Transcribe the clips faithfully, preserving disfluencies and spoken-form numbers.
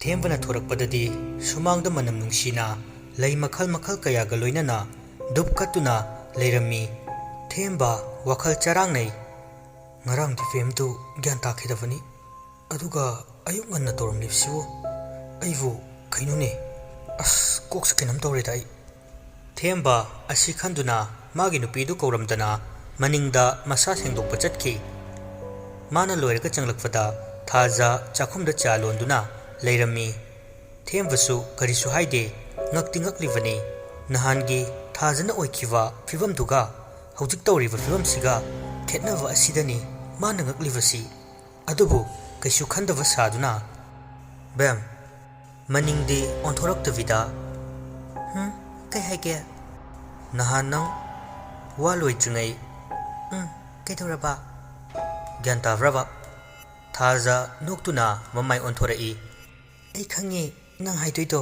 ꯊꯦꯝꯕꯅ ꯊꯣꯔꯛꯄꯗꯗꯤ ꯁꯨꯃꯥꯡꯗ ꯃꯅꯝ ꯅꯨꯡꯁꯤꯅ ꯂꯩ ꯃꯈꯜ ꯃꯈꯜ ꯀꯌꯥꯒ ꯂꯣꯏꯅꯅ ꯙꯨꯞ ꯀꯠꯇꯨꯅ ꯂꯩꯔꯝꯃꯤ꯫ ꯊꯦꯝꯕ ꯋꯥꯈꯜ ꯆꯔꯥꯡꯅꯩ꯫ ꯉꯔꯥꯡꯗꯤ ꯄꯦꯝꯗꯨ ꯒ꯭ꯌꯥꯟ ꯇꯥꯈꯤꯗꯕꯅꯤ꯫ ꯑꯗꯨꯒ ꯑꯌꯨꯛ ꯉꯟꯅ ꯇꯧꯔꯝꯂꯤꯕꯁꯤꯕꯨ ꯑꯩꯕꯨ ꯀꯩꯅꯣꯅꯦ? ꯑꯁ, ꯀꯣꯛꯁꯦ ꯀꯩꯅꯣꯝ ꯇꯧꯔꯦꯗ ꯑꯩ꯫ ꯊꯦꯝꯕ ꯑꯁꯤ ꯈꯟꯗꯨꯅ ꯃꯥꯒꯤ ꯅꯨꯄꯤꯗꯨ ꯀꯧꯔꯝꯗꯅ ꯃꯅꯤꯡꯗ ꯃꯁꯥ ꯁꯦꯡꯗꯣꯛꯄ ꯆꯠꯈꯤ꯫ ꯃꯥꯅ ꯂꯣꯏꯔꯒ ꯆꯪꯂꯛꯄꯗ ꯊꯥꯖ ꯆꯥꯛꯈꯨꯝꯗ ꯆꯥ ꯂꯣꯟꯗꯨꯅ ꯂꯩꯔꯝꯃꯤ꯫ ꯊꯦꯝꯕꯁꯨ ꯀꯔꯤꯁꯨ ꯍꯥꯏꯗꯦ, ꯉꯛꯇꯤ ꯉꯛꯂꯤꯕꯅꯤ꯫ ꯅꯍꯥꯟꯒꯤ ꯊꯥꯖꯅ ꯑꯣꯏꯈꯤꯕ ꯐꯤꯕꯝꯗꯨꯒ ꯍꯧꯖꯤꯛ ꯇꯧꯔꯤꯕ ꯐꯤꯕꯝꯁꯤꯒ ꯈꯦꯠꯅꯕ ꯑꯁꯤꯗꯅꯤ ꯃꯥꯅ ꯉꯛꯂꯤꯕꯁꯤ꯫ ꯑꯗꯨꯕꯨ ꯀꯩꯁꯨ ꯈꯟꯗꯕ ꯁꯥꯗꯨꯅ, "ꯕꯦꯝ," ꯃꯅꯤꯡꯗꯤ ꯑꯣꯟꯊꯣꯔꯛꯇꯕꯤꯗ, "ꯍꯨꯝ, ꯀꯩ ꯍꯥꯏꯒꯦ?" "ꯅꯍꯥꯟ ꯅꯪ ꯋꯥ ꯂꯣꯏꯗ꯭ꯔꯤꯉꯩ," "ꯎꯝ, ꯀꯩꯗꯧꯔꯕ?" "ꯒ꯭ꯌꯥꯟ ꯇꯥꯕ꯭ꯔꯕ?" ꯊꯥꯖ ꯅꯣꯛꯇꯨꯅ ꯃꯃꯥꯏ ꯑꯣꯟꯊꯣꯔꯛꯏ꯫ "ꯑꯩ ꯈꯪꯉꯦ ꯅꯪ ꯍꯥꯏꯗꯣꯏꯗꯣ꯫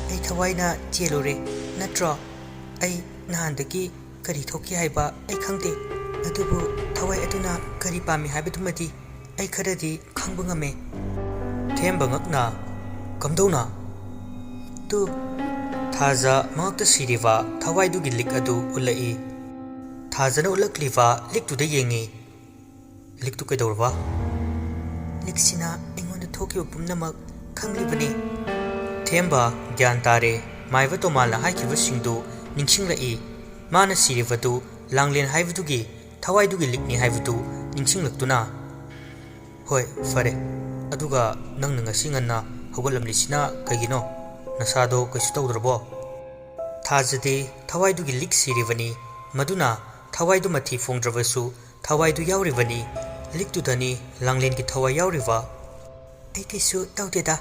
ꯑꯩ ꯊꯋꯥꯏꯅ ꯆꯦꯜꯂꯨꯔꯦ, ꯅꯠꯇ꯭ꯔꯣ? ꯑꯩ ꯅꯍꯥꯟꯗꯒꯤ ꯀꯔꯤ ꯊꯣꯛꯈꯤ ꯍꯥꯏꯕ ꯑꯩ ꯈꯪꯗꯦ, ꯑꯗꯨꯕꯨ ꯊꯋꯥꯏ ꯑꯗꯨꯅ ꯀꯔꯤ ꯄꯥꯝꯃꯤ ꯍꯥꯏꯕꯗꯨꯃꯗꯤ ꯑꯩ ꯈꯔꯗꯤ ꯈꯪꯕ ꯉꯝꯃꯦ꯫" ꯊꯦꯝꯕ ꯉꯛꯅ, "ꯀꯝꯗꯧꯅ?" "ꯇꯨ꯫" ꯊꯥꯖ ꯃꯉꯛꯇ ꯁꯤꯔꯤꯕ ꯊꯋꯥꯏꯗꯨꯒꯤ ꯂꯤꯛ ꯑꯗꯨ ꯎꯠꯂꯛꯏ꯫ ꯊꯥꯖꯅ ꯎꯠꯂꯛꯂꯤꯕ ꯂꯤꯛꯇꯨꯗ ꯌꯦꯡꯉꯤ꯫ "ꯂꯤꯛꯇꯨ ꯀꯩꯗꯧꯔꯕ?" "ꯂꯤꯛꯁꯤꯅ ꯑꯩꯉꯣꯟꯗ ꯊꯣꯛꯈꯤꯕ ꯄꯨꯝꯅꯃꯛ ꯈꯪꯂꯤꯕꯅꯤ꯫" ꯊꯦꯝꯕ ꯒ꯭ꯌꯥꯟ ꯇꯥꯔꯦ꯫ ꯃꯥꯏꯕ ꯇꯣꯃꯥꯜꯅ ꯍꯥꯏꯈꯤꯕꯁꯤꯡꯗꯨ ꯅꯤꯡꯁꯤꯡꯂꯛꯏ꯫ ꯃꯥꯅ ꯁꯤꯔꯤꯕꯗꯨ ꯂꯥꯡꯂꯦꯟ ꯍꯥꯏꯕꯗꯨꯒꯤ ꯊꯋꯥꯏꯗꯨꯒꯤ ꯂꯤꯛꯅꯤ ꯍꯥꯏꯕꯗꯨ ꯅꯤꯡꯁꯤꯡꯂꯛꯇꯨꯅ, "ꯍꯣꯏ, ꯐꯔꯦ꯫ ꯑꯗꯨꯒ ꯅꯪꯅ ꯉꯁꯤ ꯉꯟꯅ ꯍꯧꯒꯠꯂꯝꯂꯤꯁꯤꯅ ꯀꯩꯒꯤꯅꯣ? ꯅꯁꯥꯗꯣ ꯀꯩꯁꯨ ꯇꯧꯗ꯭ꯔꯕꯣ?" ꯊꯥꯖꯗꯤ ꯊꯋꯥꯏꯗꯨꯒꯤ ꯂꯤꯛ ꯁꯤꯔꯤꯕꯅꯤ꯫ ꯃꯗꯨꯅ ꯊꯋꯥꯏꯗꯨ ꯃꯊꯤ ꯐꯣꯡꯗ꯭ꯔꯕꯁꯨ ꯊꯋꯥꯏꯗꯨ ꯌꯥꯎꯔꯤꯕꯅꯤ꯫ ꯂꯤꯛꯇꯨꯗꯅꯤ ꯂꯥꯡꯂꯦꯟꯒꯤ ꯊꯋꯥꯏ ꯌꯥꯎꯔꯤꯕ꯫ "ꯑꯩ ꯀꯩꯁꯨ ꯇꯧꯗꯦꯗ,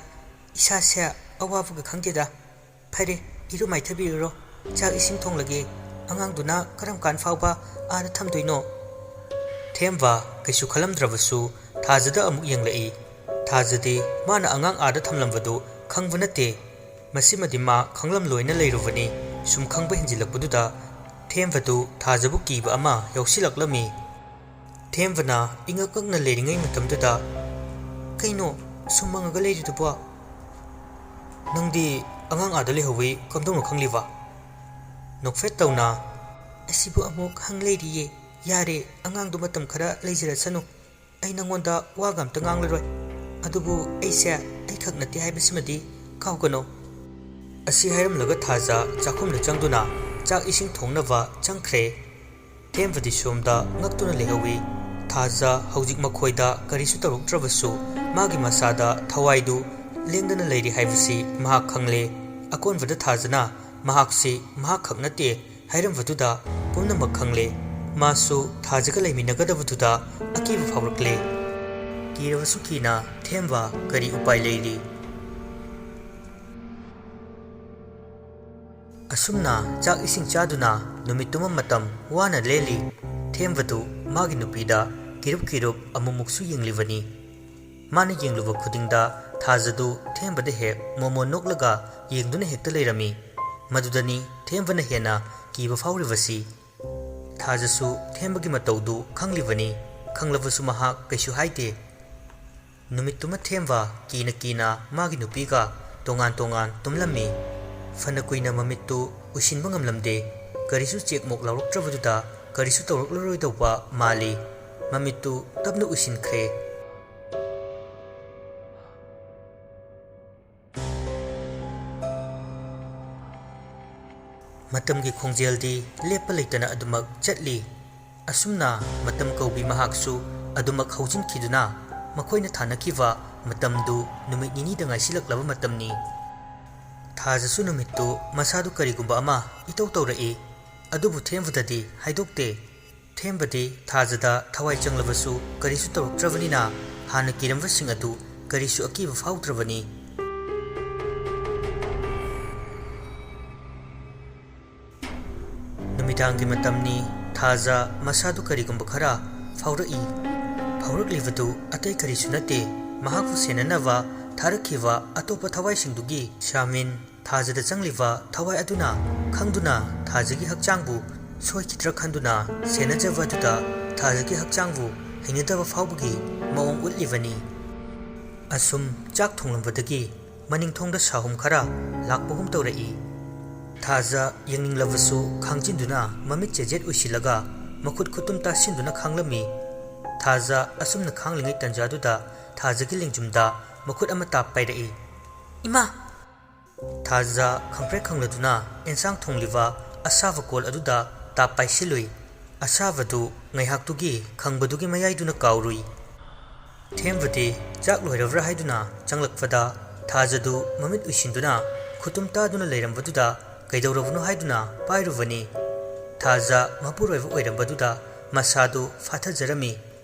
ꯏꯁꯥꯁꯦ ꯑꯋꯥꯕꯒ ꯈꯪꯗꯦꯗ꯫ ꯐꯔꯦ, ꯏꯔꯨ ꯃꯥꯏꯊꯕꯤꯔꯨꯔꯣ, ꯆꯥꯛ ꯏꯁꯤꯡ ꯊꯣꯡꯂꯒꯦ꯫ ꯑꯉꯥꯡꯗꯨꯅ ꯀꯔꯝ ꯀꯥꯟ ꯐꯥꯎꯕ ꯑꯥꯗ ꯊꯝꯗꯣꯏꯅꯣ?" ꯊꯦꯝꯕ ꯀꯩꯁꯨ ꯈꯜꯂꯝꯗ꯭ꯔꯕꯁꯨ ꯊꯥꯖꯗ ꯑꯃꯨꯛ ꯌꯦꯡꯂꯛꯏ꯫ ꯊꯥꯖꯗꯤ ꯃꯥꯅ ꯑꯉꯥꯡ ꯑꯥꯗ ꯊꯝꯂꯝꯕꯗꯨ ꯈꯪꯕ ꯅꯠꯇꯦ꯫ ꯃꯁꯤꯃꯗꯤ ꯃꯥ ꯈꯪꯂꯝꯂꯣꯏꯅ ꯂꯩꯔꯨꯕꯅꯤ꯫ ꯁꯨꯝ ꯈꯪꯕ ꯍꯦꯟꯖꯤꯜꯂꯛꯄꯗꯨꯗ ꯊꯦꯝꯕꯗꯨ ꯊꯥꯖꯕꯨ ꯀꯤꯕ ꯑꯃ ꯌꯥꯎꯁꯤꯜꯂꯛꯂꯝꯃꯤ꯫ ꯊꯦꯝꯕꯅ ꯏꯉꯛ ꯉꯛꯅ ꯂꯩꯔꯤꯉꯩ ꯃꯇꯝꯗꯨꯗ, "ꯀꯩꯅꯣ ꯁꯨꯝ ꯃꯪꯉꯒ ꯂꯩꯔꯤꯗꯨꯕꯣ?" "ꯅꯪꯗꯤ ꯑꯉꯥꯡ ꯑꯥꯗ ꯂꯩꯍꯧꯋꯤ, ꯀꯝꯗꯧꯅꯣ ꯈꯪꯂꯤꯕ?" ꯅꯣꯛꯐꯦꯠ ꯇꯧꯅ, "ꯑꯁꯤꯕꯨ ꯑꯃꯨꯛ ꯍꯪ ꯂꯩꯔꯤꯌꯦ꯫ ꯌꯥꯔꯦ, ꯑꯉꯥꯡꯗꯨ ꯃꯇꯝ ꯈꯔ ꯂꯩꯖꯔꯁꯅꯨ꯫ ꯑꯩ ꯅꯪꯉꯣꯟꯗ ꯋꯥꯒ ꯑꯝꯇ ꯉꯥꯡꯂꯔꯣꯏ꯫ ꯑꯗꯨꯕꯨ ꯑꯩꯁꯦ ꯑꯩꯈꯛ ꯅꯠꯇꯦ ꯍꯥꯏꯕꯁꯤꯃꯗꯤ ꯀꯥꯎꯒꯅꯨ꯫" ꯑꯁꯤ ꯍꯥꯏꯔꯝꯂꯒ ꯊꯥꯖ ꯆꯥꯛꯈꯨꯝꯗ ꯆꯪꯗꯨꯅ ꯆꯥꯛ ꯏꯁꯤꯡ ꯊꯣꯡꯅꯕ ꯆꯪꯈ꯭ꯔꯦ꯫ ꯊꯦꯝꯕꯗꯤ ꯁꯣꯝꯗ ꯉꯛꯇꯨꯅ ꯂꯩꯍꯧꯏ꯫ ꯊꯥꯖ ꯍꯧꯖꯤꯛ ꯃꯈꯣꯏꯗ ꯀꯔꯤꯁꯨ ꯇꯧꯔꯛꯇ꯭ꯔꯕꯁꯨ ꯃꯥꯒꯤ ꯃꯁꯥꯗ ꯊꯋꯥꯏꯗꯨ ꯂꯦꯡꯗꯅ ꯂꯩꯔꯤ ꯍꯥꯏꯕꯁꯤ ꯃꯍꯥꯛ ꯈꯪꯂꯦ꯫ ꯑꯀꯣꯟꯕꯗ ꯊꯥꯖꯅ ꯃꯍꯥꯛꯁꯤ ꯃꯍꯥꯛꯈꯛ ꯅꯠꯇꯦ ꯍꯥꯏꯔꯝꯕꯗꯨꯗ ꯄꯨꯝꯅꯃꯛ ꯈꯪꯂꯦ꯫ ꯃꯥꯁꯨ ꯊꯥꯖꯒ ꯂꯩꯃꯤꯟꯅꯒꯗꯕꯗꯨꯗ ꯑꯀꯤꯕ ꯐꯥꯎꯔꯛꯂꯦ꯫ ꯀꯤꯔꯕꯁꯨ ꯀꯤꯅ ꯊꯦꯝꯕ ꯀꯔꯤ ꯎꯄꯥꯏ ꯂꯩꯔꯤ? ꯑꯁꯨꯝꯅ ꯆꯥꯛ ꯏꯁꯤꯡ ꯆꯥꯗꯨꯅ ꯅꯨꯃꯤꯠꯇꯨꯃ ꯃꯇꯝ ꯋꯥꯅ ꯂꯦꯜꯂꯤ꯫ ꯊꯦꯝꯕꯗꯨ ꯃꯥꯒꯤ ꯅꯨꯄꯤꯗ ꯀꯤꯔꯨꯞ ꯀꯤꯔꯨꯞ ꯑꯃꯨꯛꯃꯨꯛꯁꯨ ꯌꯦꯡꯂꯤꯕꯅꯤ꯫ ꯃꯥꯅ ꯌꯦꯡꯂꯨꯕ ꯈꯨꯗꯤꯡꯗ ꯊꯥꯖꯗꯨ ꯊꯦꯝꯕꯗ ꯍꯦꯛ ꯃꯣꯃꯣꯟ ꯅꯣꯛꯂꯒ ꯌꯦꯡꯗꯨꯅ ꯍꯦꯛꯇ ꯂꯩꯔꯝꯃꯤ꯫ ꯃꯗꯨꯗꯅꯤ ꯊꯦꯝꯕꯅ ꯍꯦꯟꯅ ꯀꯤꯕ ꯐꯥꯎꯔꯤꯕꯁꯤ꯫ ꯊꯥꯖꯁꯨ ꯊꯦꯝꯕꯒꯤ ꯃꯇꯧꯗꯨ ꯈꯪꯂꯤꯕꯅꯤ꯫ ꯈꯪꯂꯕꯁꯨ ꯃꯍꯥꯛ ꯀꯩꯁꯨ ꯍꯥꯏꯗꯦ꯫ ꯅꯨꯃꯤꯠꯇꯨꯃ ꯊꯦꯝꯕ ꯀꯤꯅ ꯀꯤꯅ ꯃꯥꯒꯤ ꯅꯨꯄꯤꯒ ꯇꯣꯉꯥꯟ ꯇꯣꯉꯥꯟ ꯇꯨꯝꯂꯝꯃꯤ꯫ ꯐꯅ ꯀꯨꯏꯅ ꯃꯃꯤꯠꯇꯨ ꯎꯏꯁꯤꯟꯕ ꯉꯝꯂꯝꯗꯦ꯫ ꯀꯔꯤꯁꯨ ꯆꯦꯛꯃꯣꯛ ꯂꯥꯎꯔꯛꯇ꯭ꯔꯕꯗꯨꯗ ꯀꯔꯤꯁꯨ ꯇꯧꯔꯛꯂꯔꯣꯏꯗꯧꯕ ꯃꯥꯜꯂꯤ꯫ ꯃꯃꯤꯠꯇꯨ ꯇꯞꯅ ꯎꯏꯁꯤꯟꯈ꯭ꯔꯦ꯫ ꯃꯇꯝꯒꯤ ꯈꯣꯡꯖꯦꯜꯗꯤ ꯂꯦꯞꯄ ꯂꯩꯇꯅ ꯑꯗꯨꯃꯛ ꯆꯠꯂꯤ꯫ ꯑꯁꯨꯝꯅ ꯃꯇꯝ ꯀꯧꯕꯤ ꯃꯍꯥꯛꯁꯨ ꯑꯗꯨꯃꯛ ꯍꯧꯖꯤꯟꯈꯤꯗꯨꯅ ꯃꯈꯣꯏꯅ ꯊꯥꯅꯈꯤꯕ ꯃꯇꯝꯗꯨ ꯅꯨꯃꯤꯠ ꯅꯤꯅꯤꯗ ꯉꯥꯏꯁꯤꯜꯂꯛꯂꯕ ꯃꯇꯝꯅꯤ꯫ ꯊꯥꯖꯁꯨ ꯅꯨꯃꯤꯠꯇꯨ ꯃꯁꯥꯗꯨ ꯀꯔꯤꯒꯨꯝꯕ ꯑꯃ ꯏꯇꯧ ꯇꯧꯔꯛꯏ꯫ ꯑꯗꯨꯕꯨ ꯊꯦꯝꯕꯗꯗꯤ ꯍꯥꯏꯗꯣꯛꯇꯦ꯫ ꯊꯦꯝꯕꯗꯤ ꯊꯥꯖꯗ ꯊꯋꯥꯏ ꯆꯪꯂꯕꯁꯨ ꯀꯔꯤꯁꯨ ꯇꯧꯔꯛꯇ꯭ꯔꯕꯅꯤꯅ ꯍꯥꯟꯅ ꯀꯤꯔꯝꯕꯁꯤꯡ ꯑꯗꯨ ꯀꯔꯤꯁꯨ ꯑꯀꯤꯕ ꯐꯥꯎꯗ꯭ꯔꯕꯅꯤ꯫ ꯅꯨꯃꯤꯗꯥꯡꯒꯤ ꯃꯇꯝꯅꯤ꯫ ꯊꯥꯖ ꯃꯁꯥꯗꯨ ꯀꯔꯤꯒꯨꯝꯕ ꯈꯔ ꯐꯥꯎꯔꯛꯏ꯫ ꯐꯥꯎꯔꯛꯂꯤꯕꯗꯨ ꯑꯇꯩ ꯀꯔꯤꯁꯨ ꯅꯠꯇꯦ, ꯃꯍꯥꯛꯄꯨ ꯁꯦꯟꯅꯅꯕ ꯊꯥꯔꯛꯈꯤꯕ ꯑꯇꯣꯞꯄ ꯊꯋꯥꯏꯁꯤꯡꯗꯨꯒꯤ꯫ ꯁ꯭ꯌꯥꯃꯤꯟ ꯊꯥꯖꯗ ꯆꯪꯂꯤꯕ ꯊꯋꯥꯏ ꯑꯗꯨꯅ ꯈꯪꯗꯨꯅ ꯊꯥꯖꯒꯤ ꯍꯛꯆꯥꯡꯕꯨ ꯁꯣꯏꯈꯤꯗ꯭ꯔꯥ ꯈꯟꯗꯨꯅ ꯁꯦꯟꯅꯖꯕ ꯑꯗꯨꯗ ꯊꯥꯖꯒꯤ ꯍꯛꯆꯥꯡꯕꯨ ꯍꯩꯅꯗꯕ ꯐꯥꯎꯕꯒꯤ ꯃꯑꯣꯡ ꯎꯠꯂꯤꯕꯅꯤ꯫ ꯑꯁꯨꯝ ꯆꯥꯛ ꯊꯣꯡꯂꯝꯕꯗꯒꯤ ꯃꯅꯤꯡ ꯊꯣꯡꯗ ꯁꯥꯍꯨꯝ ꯈꯔ ꯂꯥꯛꯄꯒꯨꯝ ꯇꯧꯔꯛꯏ꯫ ꯊꯥꯖ ꯌꯦꯡꯅꯤꯡꯂꯕꯁꯨ ꯈꯥꯡꯖꯤꯟꯗꯨꯅ ꯃꯃꯤꯠ ꯆꯦꯖꯦꯠ ꯎꯏꯁꯤꯜꯂꯒ ꯃꯈꯨꯠ ꯈꯨꯇꯨꯝ ꯇꯥꯁꯤꯟꯗꯨꯅ ꯈꯥꯡꯂꯝꯃꯤ꯫ ꯊꯥꯖ ꯑꯁꯨꯝꯅ ꯈꯥꯡꯂꯤꯉꯩ ꯇꯟꯖꯥꯗꯨꯗ ꯊꯥꯖꯒꯤ ꯂꯦꯡꯖꯨꯝꯗ ꯃꯈꯨꯠ ꯑꯃ ꯇꯥꯞ ꯄꯥꯏꯔꯛꯏ꯫ "ꯏꯃꯥ!" ꯊꯥꯖ ꯈꯪꯄ꯭ꯔꯦꯛ ꯈꯪꯂꯗꯨꯅ ꯑꯦꯟꯁꯥꯡ ꯊꯣꯡꯂꯤꯕ ꯑꯁꯥꯕ ꯀꯣꯜ ꯑꯗꯨꯗ ꯇꯥꯞ ꯄꯥꯏꯁꯤꯜꯂꯨꯏ꯫ ꯑꯁꯥꯕꯗꯨ ꯉꯥꯏꯍꯥꯛꯇꯨꯒꯤ ꯈꯪꯕꯗꯨꯒꯤ ꯃꯌꯥꯏꯗꯨꯅ ꯀꯥꯎꯔꯨꯏ꯫ ꯊꯦꯝꯕꯗꯤ ꯆꯥꯛ ꯂꯣꯏꯔꯕ꯭ꯔꯥ ꯍꯥꯏꯗꯨꯅ ꯆꯪꯂꯛꯄꯗ ꯊꯥꯖꯗꯨ ꯃꯃꯤꯠ ꯎꯏꯁꯤꯟꯗꯨꯅ ꯈꯨꯇꯨꯝ ꯇꯥꯗꯨꯅ ꯂꯩꯔꯝꯕꯗꯨꯗ ꯀꯩꯗꯧꯔꯕꯅꯣ ꯍꯥꯏꯗꯨꯅ ꯄꯥꯏꯔꯨꯕꯅꯤ꯫ ꯊꯥꯖ ꯃꯄꯨꯔꯣꯏꯕ ꯑꯣꯏꯔꯝꯕꯗꯨꯗ ꯃꯁꯥꯗꯨ ꯐꯥꯊꯖꯔꯝꯃꯤ꯫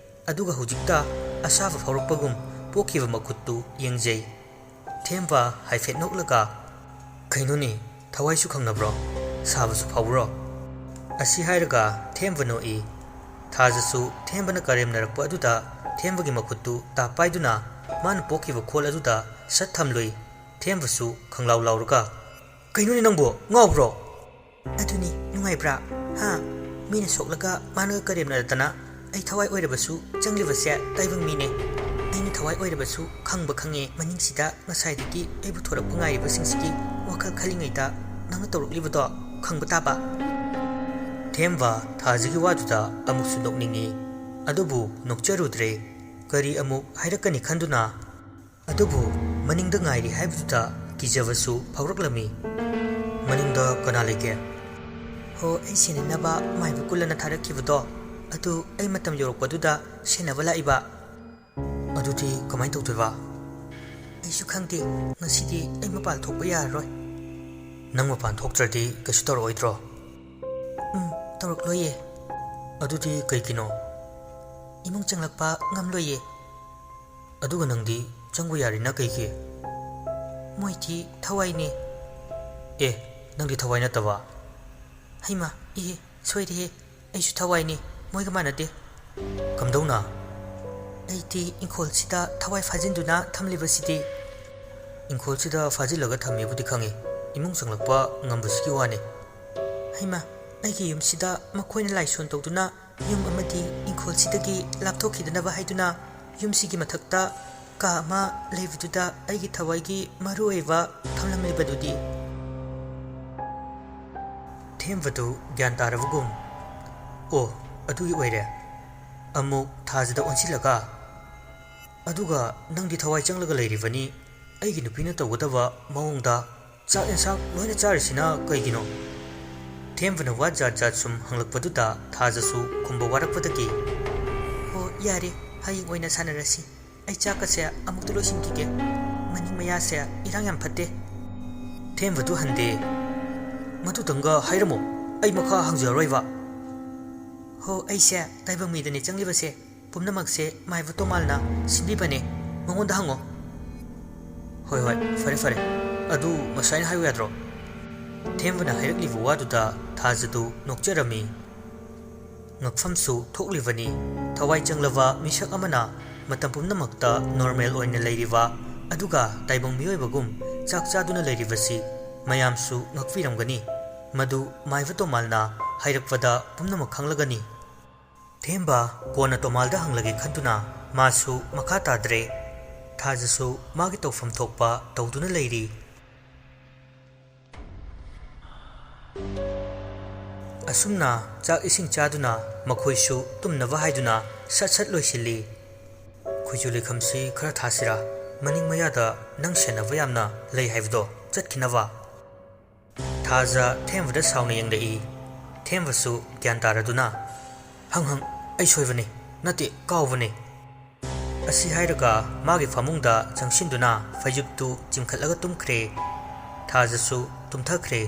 ꯑꯗꯨꯒ ꯍꯧꯖꯤꯛꯇ ꯑꯁꯥꯕ ꯐꯥꯎꯔꯛꯄꯒꯨꯝ ꯄꯣꯛꯈꯤꯕ ꯃꯈꯨꯠꯇꯨ ꯌꯦꯡꯖꯩ꯫ ꯊꯦꯝꯕ ꯍꯥꯏꯐꯦꯠ ꯅꯣꯛꯂꯒ, "ꯀꯩꯅꯣꯅꯦ, ꯊꯋꯥꯏꯁꯨ ꯈꯪꯅꯕ꯭ꯔꯣ? ꯁꯥꯕꯁꯨ ꯐꯥꯎꯕ꯭ꯔꯣ?" ꯑꯁꯤ ꯍꯥꯏꯔꯒ ꯊꯦꯝꯕ ꯅꯣꯛꯏ꯫ ꯊꯥꯖꯁꯨ ꯊꯦꯝꯕꯅ ꯀꯔꯦꯝꯅꯔꯛꯄ ꯑꯗꯨꯗ ꯊꯦꯝꯕꯒꯤ ꯃꯈꯨꯠꯇꯨ ꯇꯥꯞ ꯄꯥꯏꯗꯨꯅ ꯃꯥꯅ ꯄꯣꯛꯈꯤꯕ ꯈꯣꯜ ꯑꯗꯨꯗ ꯁꯠ ꯊꯝꯂꯨꯏ꯫ ꯊꯦꯝꯕꯁꯨ ꯈꯪꯂꯥꯎ ꯂꯥꯎꯔꯒ, "ꯀꯩꯅꯣꯅꯦ ꯅꯪꯕꯨ, ꯉꯥꯎꯕ꯭ꯔꯣ?" "ꯑꯗꯨꯅꯤ, ꯅꯨꯡꯉꯥꯏꯕ꯭ꯔꯥ? ꯍꯥ? ꯃꯤꯅ ꯁꯣꯛꯂꯒ ꯃꯥꯅꯒ ꯀꯔꯦꯝꯅꯗꯅ ꯑꯩ ꯊꯋꯥꯏ ꯑꯣꯏꯔꯕꯁꯨ ꯆꯪꯂꯤꯕꯁꯦ ꯇꯥꯏꯕꯪ ꯃꯤꯅꯦ꯫ ꯑꯩꯅ ꯊꯋꯥꯏ ꯑꯣꯏꯔꯕꯁꯨ ꯈꯪꯕ ꯈꯪꯉꯦ ꯃꯅꯤꯡꯁꯤꯗ ꯉꯁꯥꯏꯗꯒꯤ ꯑꯩꯕꯨ ꯊꯣꯔꯛꯄ ꯉꯥꯏꯔꯤꯕꯁꯤꯡꯁꯤꯒꯤ ꯋꯥꯈꯜ ꯈꯜꯂꯤꯉꯩꯗ ꯅꯪꯅ ꯇꯧꯔꯛꯂꯤꯕꯗꯣ ꯈꯪꯕ ꯇꯥꯕ?" ꯊꯦꯝꯕ ꯊꯥꯖꯒꯤ ꯋꯥꯗꯨꯗ ꯑꯃꯨꯛꯁꯨ ꯅꯣꯛꯅꯤꯡꯉꯤ꯫ ꯑꯗꯨꯕꯨ ꯅꯣꯛꯆꯔꯨꯗ꯭ꯔꯦ꯫ ꯀꯔꯤ ꯑꯃꯨꯛ ꯍꯥꯏꯔꯛꯀꯅꯤ ꯈꯟꯗꯨꯅ ꯑꯗꯨꯕꯨ ꯃꯅꯤꯡꯗ ꯉꯥꯏꯔꯤ ꯍꯥꯏꯕꯗꯨꯗ ꯀꯤꯖꯕꯁꯨ ꯐꯥꯎꯔꯛꯂꯝꯃꯤ꯫ "ꯃꯅꯤꯡꯗ ꯀꯅꯥ ꯂꯩꯒꯦ?" "ꯍꯣ, ꯑꯩ ꯁꯦꯟꯅꯅꯕ ꯃꯥꯏꯕ ꯀꯨꯜꯂꯅ ꯊꯥꯔꯛꯈꯤꯕꯗꯣ, ꯑꯗꯨ ꯑꯩ ꯃꯇꯝ ꯌꯧꯔꯛꯄꯗꯨꯗ ꯁꯦꯟꯅꯕ ꯂꯥꯛꯏꯕ꯫" "ꯑꯗꯨꯗꯤ ꯀꯃꯥꯏꯅ ꯇꯧꯗꯣꯏꯕ?" "ꯑꯩꯁꯨ ꯈꯪꯗꯦ, ꯉꯁꯤꯗꯤ ꯑꯩ ꯃꯄꯥꯟ ꯊꯣꯛꯄ ꯌꯥꯔꯔꯣꯏ꯫" "ꯅꯪ ꯃꯄꯥꯟ ꯊꯣꯛꯇ꯭ꯔꯗꯤ ꯀꯩꯁꯨ ꯇꯧꯔꯛꯑꯣꯏꯗ꯭ꯔꯣ?" "ꯎꯝ, ꯇꯧꯔꯛꯂꯣꯏꯌꯦ꯫" "ꯑꯗꯨꯗꯤ ꯀꯩꯒꯤꯅꯣ?" "ꯏꯃꯨꯡ ꯆꯪꯂꯛꯄ ꯉꯝꯂꯣꯏꯌꯦ꯫" "ꯑꯗꯨꯒ ꯅꯪꯗꯤ ꯆꯪꯕ ꯌꯥꯔꯤꯅ ꯀꯩꯒꯤ?" "ꯃꯣꯏꯗꯤ ꯊꯋꯥꯏꯅꯦ꯫" "ꯑꯦ, ꯅꯪꯗꯤ ꯊꯋꯥꯏ ꯅꯠꯇꯕ?" "ꯍꯩꯃꯥ, ꯏꯍꯦ, ꯁꯣꯏꯔꯦꯍꯦ, ꯑꯩꯁꯨ ꯊꯋꯥꯏꯅꯦ, ꯃꯣꯏꯒ ꯃꯥꯟꯅꯗꯦ꯫" "ꯀꯝꯗꯧꯅ?" "ꯑꯩꯗꯤ ꯏꯪꯈꯣꯜꯁꯤꯗ ꯊꯋꯥꯏ ꯐꯥꯖꯤꯟꯗꯨꯅ ꯊꯝꯂꯤꯕꯁꯤꯗꯤ꯫" "ꯏꯪꯈꯣꯜꯁꯤꯗ ꯐꯥꯖꯤꯜꯂꯒ ꯊꯝꯃꯦꯕꯨꯗꯤ ꯈꯪꯉꯤ, ꯏꯃꯨꯡ ꯆꯪꯂꯛꯄ ꯉꯝꯕꯁꯤꯒꯤ ꯋꯥꯅꯤ꯫" "ꯍꯩꯃꯥ, ꯑꯩꯒꯤ ꯌꯨꯝꯁꯤꯗ ꯃꯈꯣꯏꯅ ꯂꯥꯏꯁꯣꯟ ꯇꯧꯗꯨꯅ ꯌꯨꯝ ꯑꯃꯗꯤ ꯏꯪꯈꯣꯜꯁꯤꯗꯒꯤ ꯂꯥꯞꯊꯣꯛꯈꯤꯗꯅꯕ ꯍꯥꯏꯗꯨꯅ ꯌꯨꯝꯁꯤꯒꯤ ꯃꯊꯛꯇ ꯀꯥ ꯑꯃ ꯂꯩꯕꯗꯨꯗ ꯑꯩꯒꯤ ꯊꯋꯥꯏꯒꯤ ꯃꯔꯨ ꯑꯣꯏꯕ ꯊꯝꯂꯝꯂꯤꯕꯗꯨꯗꯤ? ꯊꯦꯝꯕꯗꯨ ꯒ꯭ꯌꯥꯟ ꯇꯥꯔꯕꯒꯨꯝ, "ꯑꯣ, ꯑꯗꯨꯒꯤ ꯑꯣꯏꯔꯦ?" ꯑꯃꯨꯛ ꯊꯥꯖꯗ ꯑꯣꯟꯁꯤꯜꯂꯒ, "ꯑꯗꯨꯒ ꯅꯪꯗꯤ ꯊꯋꯥꯏ ꯆꯪꯂꯒ ꯂꯩꯔꯤꯕꯅꯤ, ꯑꯩꯒꯤ ꯅꯨꯄꯤꯅ ꯇꯧꯒꯗꯕ ꯃꯑꯣꯡꯗ ꯆꯥꯛ ꯌꯦꯟꯁꯥꯡ ꯂꯣꯏꯅ ꯆꯥꯔꯤꯁꯤꯅ ꯀꯩꯒꯤꯅꯣ?" ꯊꯦꯝꯕꯅ ꯋꯥ ꯖꯥꯠ ꯖꯥꯠ ꯁꯨꯝ ꯍꯪꯂꯛꯄꯗꯨꯗ ꯊꯥꯖꯁꯨ ꯈꯨꯝꯕ ꯋꯥꯔꯛꯄꯗꯒꯤ, "ꯑꯣ, ꯌꯥꯔꯦ, ꯍꯌꯦꯡ ꯑꯣꯏꯅ ꯁꯥꯟꯅꯔꯁꯤ꯫ ꯑꯩ ꯆꯥꯛꯀꯁꯦ ꯑꯃꯨꯛꯇ ꯂꯣꯏꯁꯤꯟꯈꯤꯒꯦ꯫ ꯃꯅꯤꯡ ꯃꯌꯥꯁꯦ ꯏꯔꯥꯡ ꯌꯥꯝ ꯐꯠꯇꯦ꯫" ꯊꯦꯝꯕꯗꯨ ꯍꯟꯗꯦ꯫ "ꯃꯗꯨꯗꯪꯒ ꯍꯥꯏꯔꯝꯃꯣ, ꯑꯩ ꯃꯈꯥ ꯍꯪꯖꯔꯣꯏꯕ꯫" "ꯍꯣ, ꯑꯩꯁꯦ ꯇꯥꯏꯕꯪ ꯃꯤꯗꯅꯦ ꯆꯪꯂꯤꯕꯁꯦ꯫ ꯄꯨꯝꯅꯃꯛꯁꯦ ꯃꯥꯏꯕ ꯇꯣꯃꯥꯜꯅ ꯁꯤꯟꯕꯤꯕꯅꯦ꯫ ꯃꯉꯣꯟꯗ ꯍꯪꯉꯣ꯫" "ꯍꯣꯏ, ꯍꯣꯏ, ꯐꯔꯦ, ꯐꯔꯦ꯫ ꯑꯗꯨ ꯉꯁꯥꯏꯅ ꯍꯥꯏꯌꯨ ꯌꯥꯗ꯭ꯔꯣ?" ꯊꯦꯝꯕꯅ ꯍꯥꯏꯔꯛꯂꯤꯕ ꯋꯥꯗꯨꯗ ꯊꯥꯖꯗꯨ ꯅꯣꯛꯆꯔꯝꯃꯤ꯫ ꯉꯛꯐꯝꯁꯨ ꯊꯣꯛꯂꯤꯕꯅꯤ꯫ ꯊꯋꯥꯏ ꯆꯪꯂꯕ ꯃꯤꯁꯛ ꯑꯃꯅ ꯃꯇꯝ ꯄꯨꯝꯅꯃꯛꯇ ꯅꯣꯔꯃꯦꯜ ꯑꯣꯏꯅ ꯂꯩꯔꯤꯕ, ꯑꯗꯨꯒ ꯇꯥꯏꯕꯪ ꯃꯤꯑꯣꯏꯕꯒꯨꯝ ꯆꯥꯛ ꯆꯥꯗꯨꯅ ꯂꯩꯔꯤꯕꯁꯤ ꯃꯌꯥꯝꯁꯨ ꯉꯛꯄꯤꯔꯝꯒꯅꯤ꯫ ꯃꯗꯨ ꯃꯥꯏꯕ ꯇꯣꯃꯥꯜꯅ ꯍꯥꯏꯔꯛꯄꯗ ꯄꯨꯝꯅꯃꯛ ꯈꯪꯂꯒꯅꯤ꯫ ꯊꯦꯝꯕ ꯀꯣꯟꯅ ꯇꯣꯃꯥꯜꯗ ꯍꯪꯂꯒꯦ ꯈꯟꯗꯨꯅ ꯃꯥꯁꯨ ꯃꯈꯥ ꯇꯥꯗ꯭ꯔꯦ꯫ ꯊꯥꯖꯁꯨ ꯃꯥꯒꯤ ꯇꯧꯐꯝ ꯊꯣꯛꯄ ꯇꯧꯗꯨꯅ ꯂꯩꯔꯤ꯫ ꯑꯁꯨꯝꯅ ꯆꯥꯛ ꯏꯁꯤꯡ ꯆꯥꯗꯨꯅ ꯃꯈꯣꯏꯁꯨ ꯇꯨꯝꯅꯕ ꯍꯥꯏꯗꯨꯅ ꯁꯠ ꯁꯠ ꯂꯣꯏꯁꯤꯜꯂꯤ꯫ "ꯈꯨꯖꯨ ꯂꯩꯈꯝꯁꯤ ꯈꯔ ꯊꯥꯁꯤꯔꯥ? ꯃꯅꯤꯡ ꯃꯌꯥꯗ ꯅꯪ ꯁꯦꯟꯅꯕ ꯌꯥꯝꯅ ꯂꯩ ꯍꯥꯏꯕꯗꯣ ꯆꯠꯈꯤꯅꯕ?" ꯊꯥꯖ ꯊꯦꯝꯕꯗ ꯁꯥꯎꯅ ꯌꯦꯡꯂꯛꯏ꯫ ꯊꯦꯝꯕꯁꯨ ꯒ꯭ꯌꯥꯟ ꯇꯥꯔꯗꯨꯅ, "ꯍꯪ ꯍꯪ, ꯑꯩ ꯁꯣꯏꯕꯅꯤ, ꯅꯠꯇꯦ, ꯀꯥꯎꯕꯅꯤ꯫" ꯑꯁꯤ ꯍꯥꯏꯔꯒ ꯃꯥꯒꯤ ꯐꯃꯨꯡꯗ ꯆꯪꯁꯤꯟꯗꯨꯅ ꯐꯩꯖꯨꯞꯇꯨ ꯆꯤꯡꯈꯠꯂꯒ ꯇꯨꯝꯈ꯭ꯔꯦ꯫ ꯊꯥꯖꯁꯨ ꯇꯨꯝꯊꯈ꯭ꯔꯦ꯫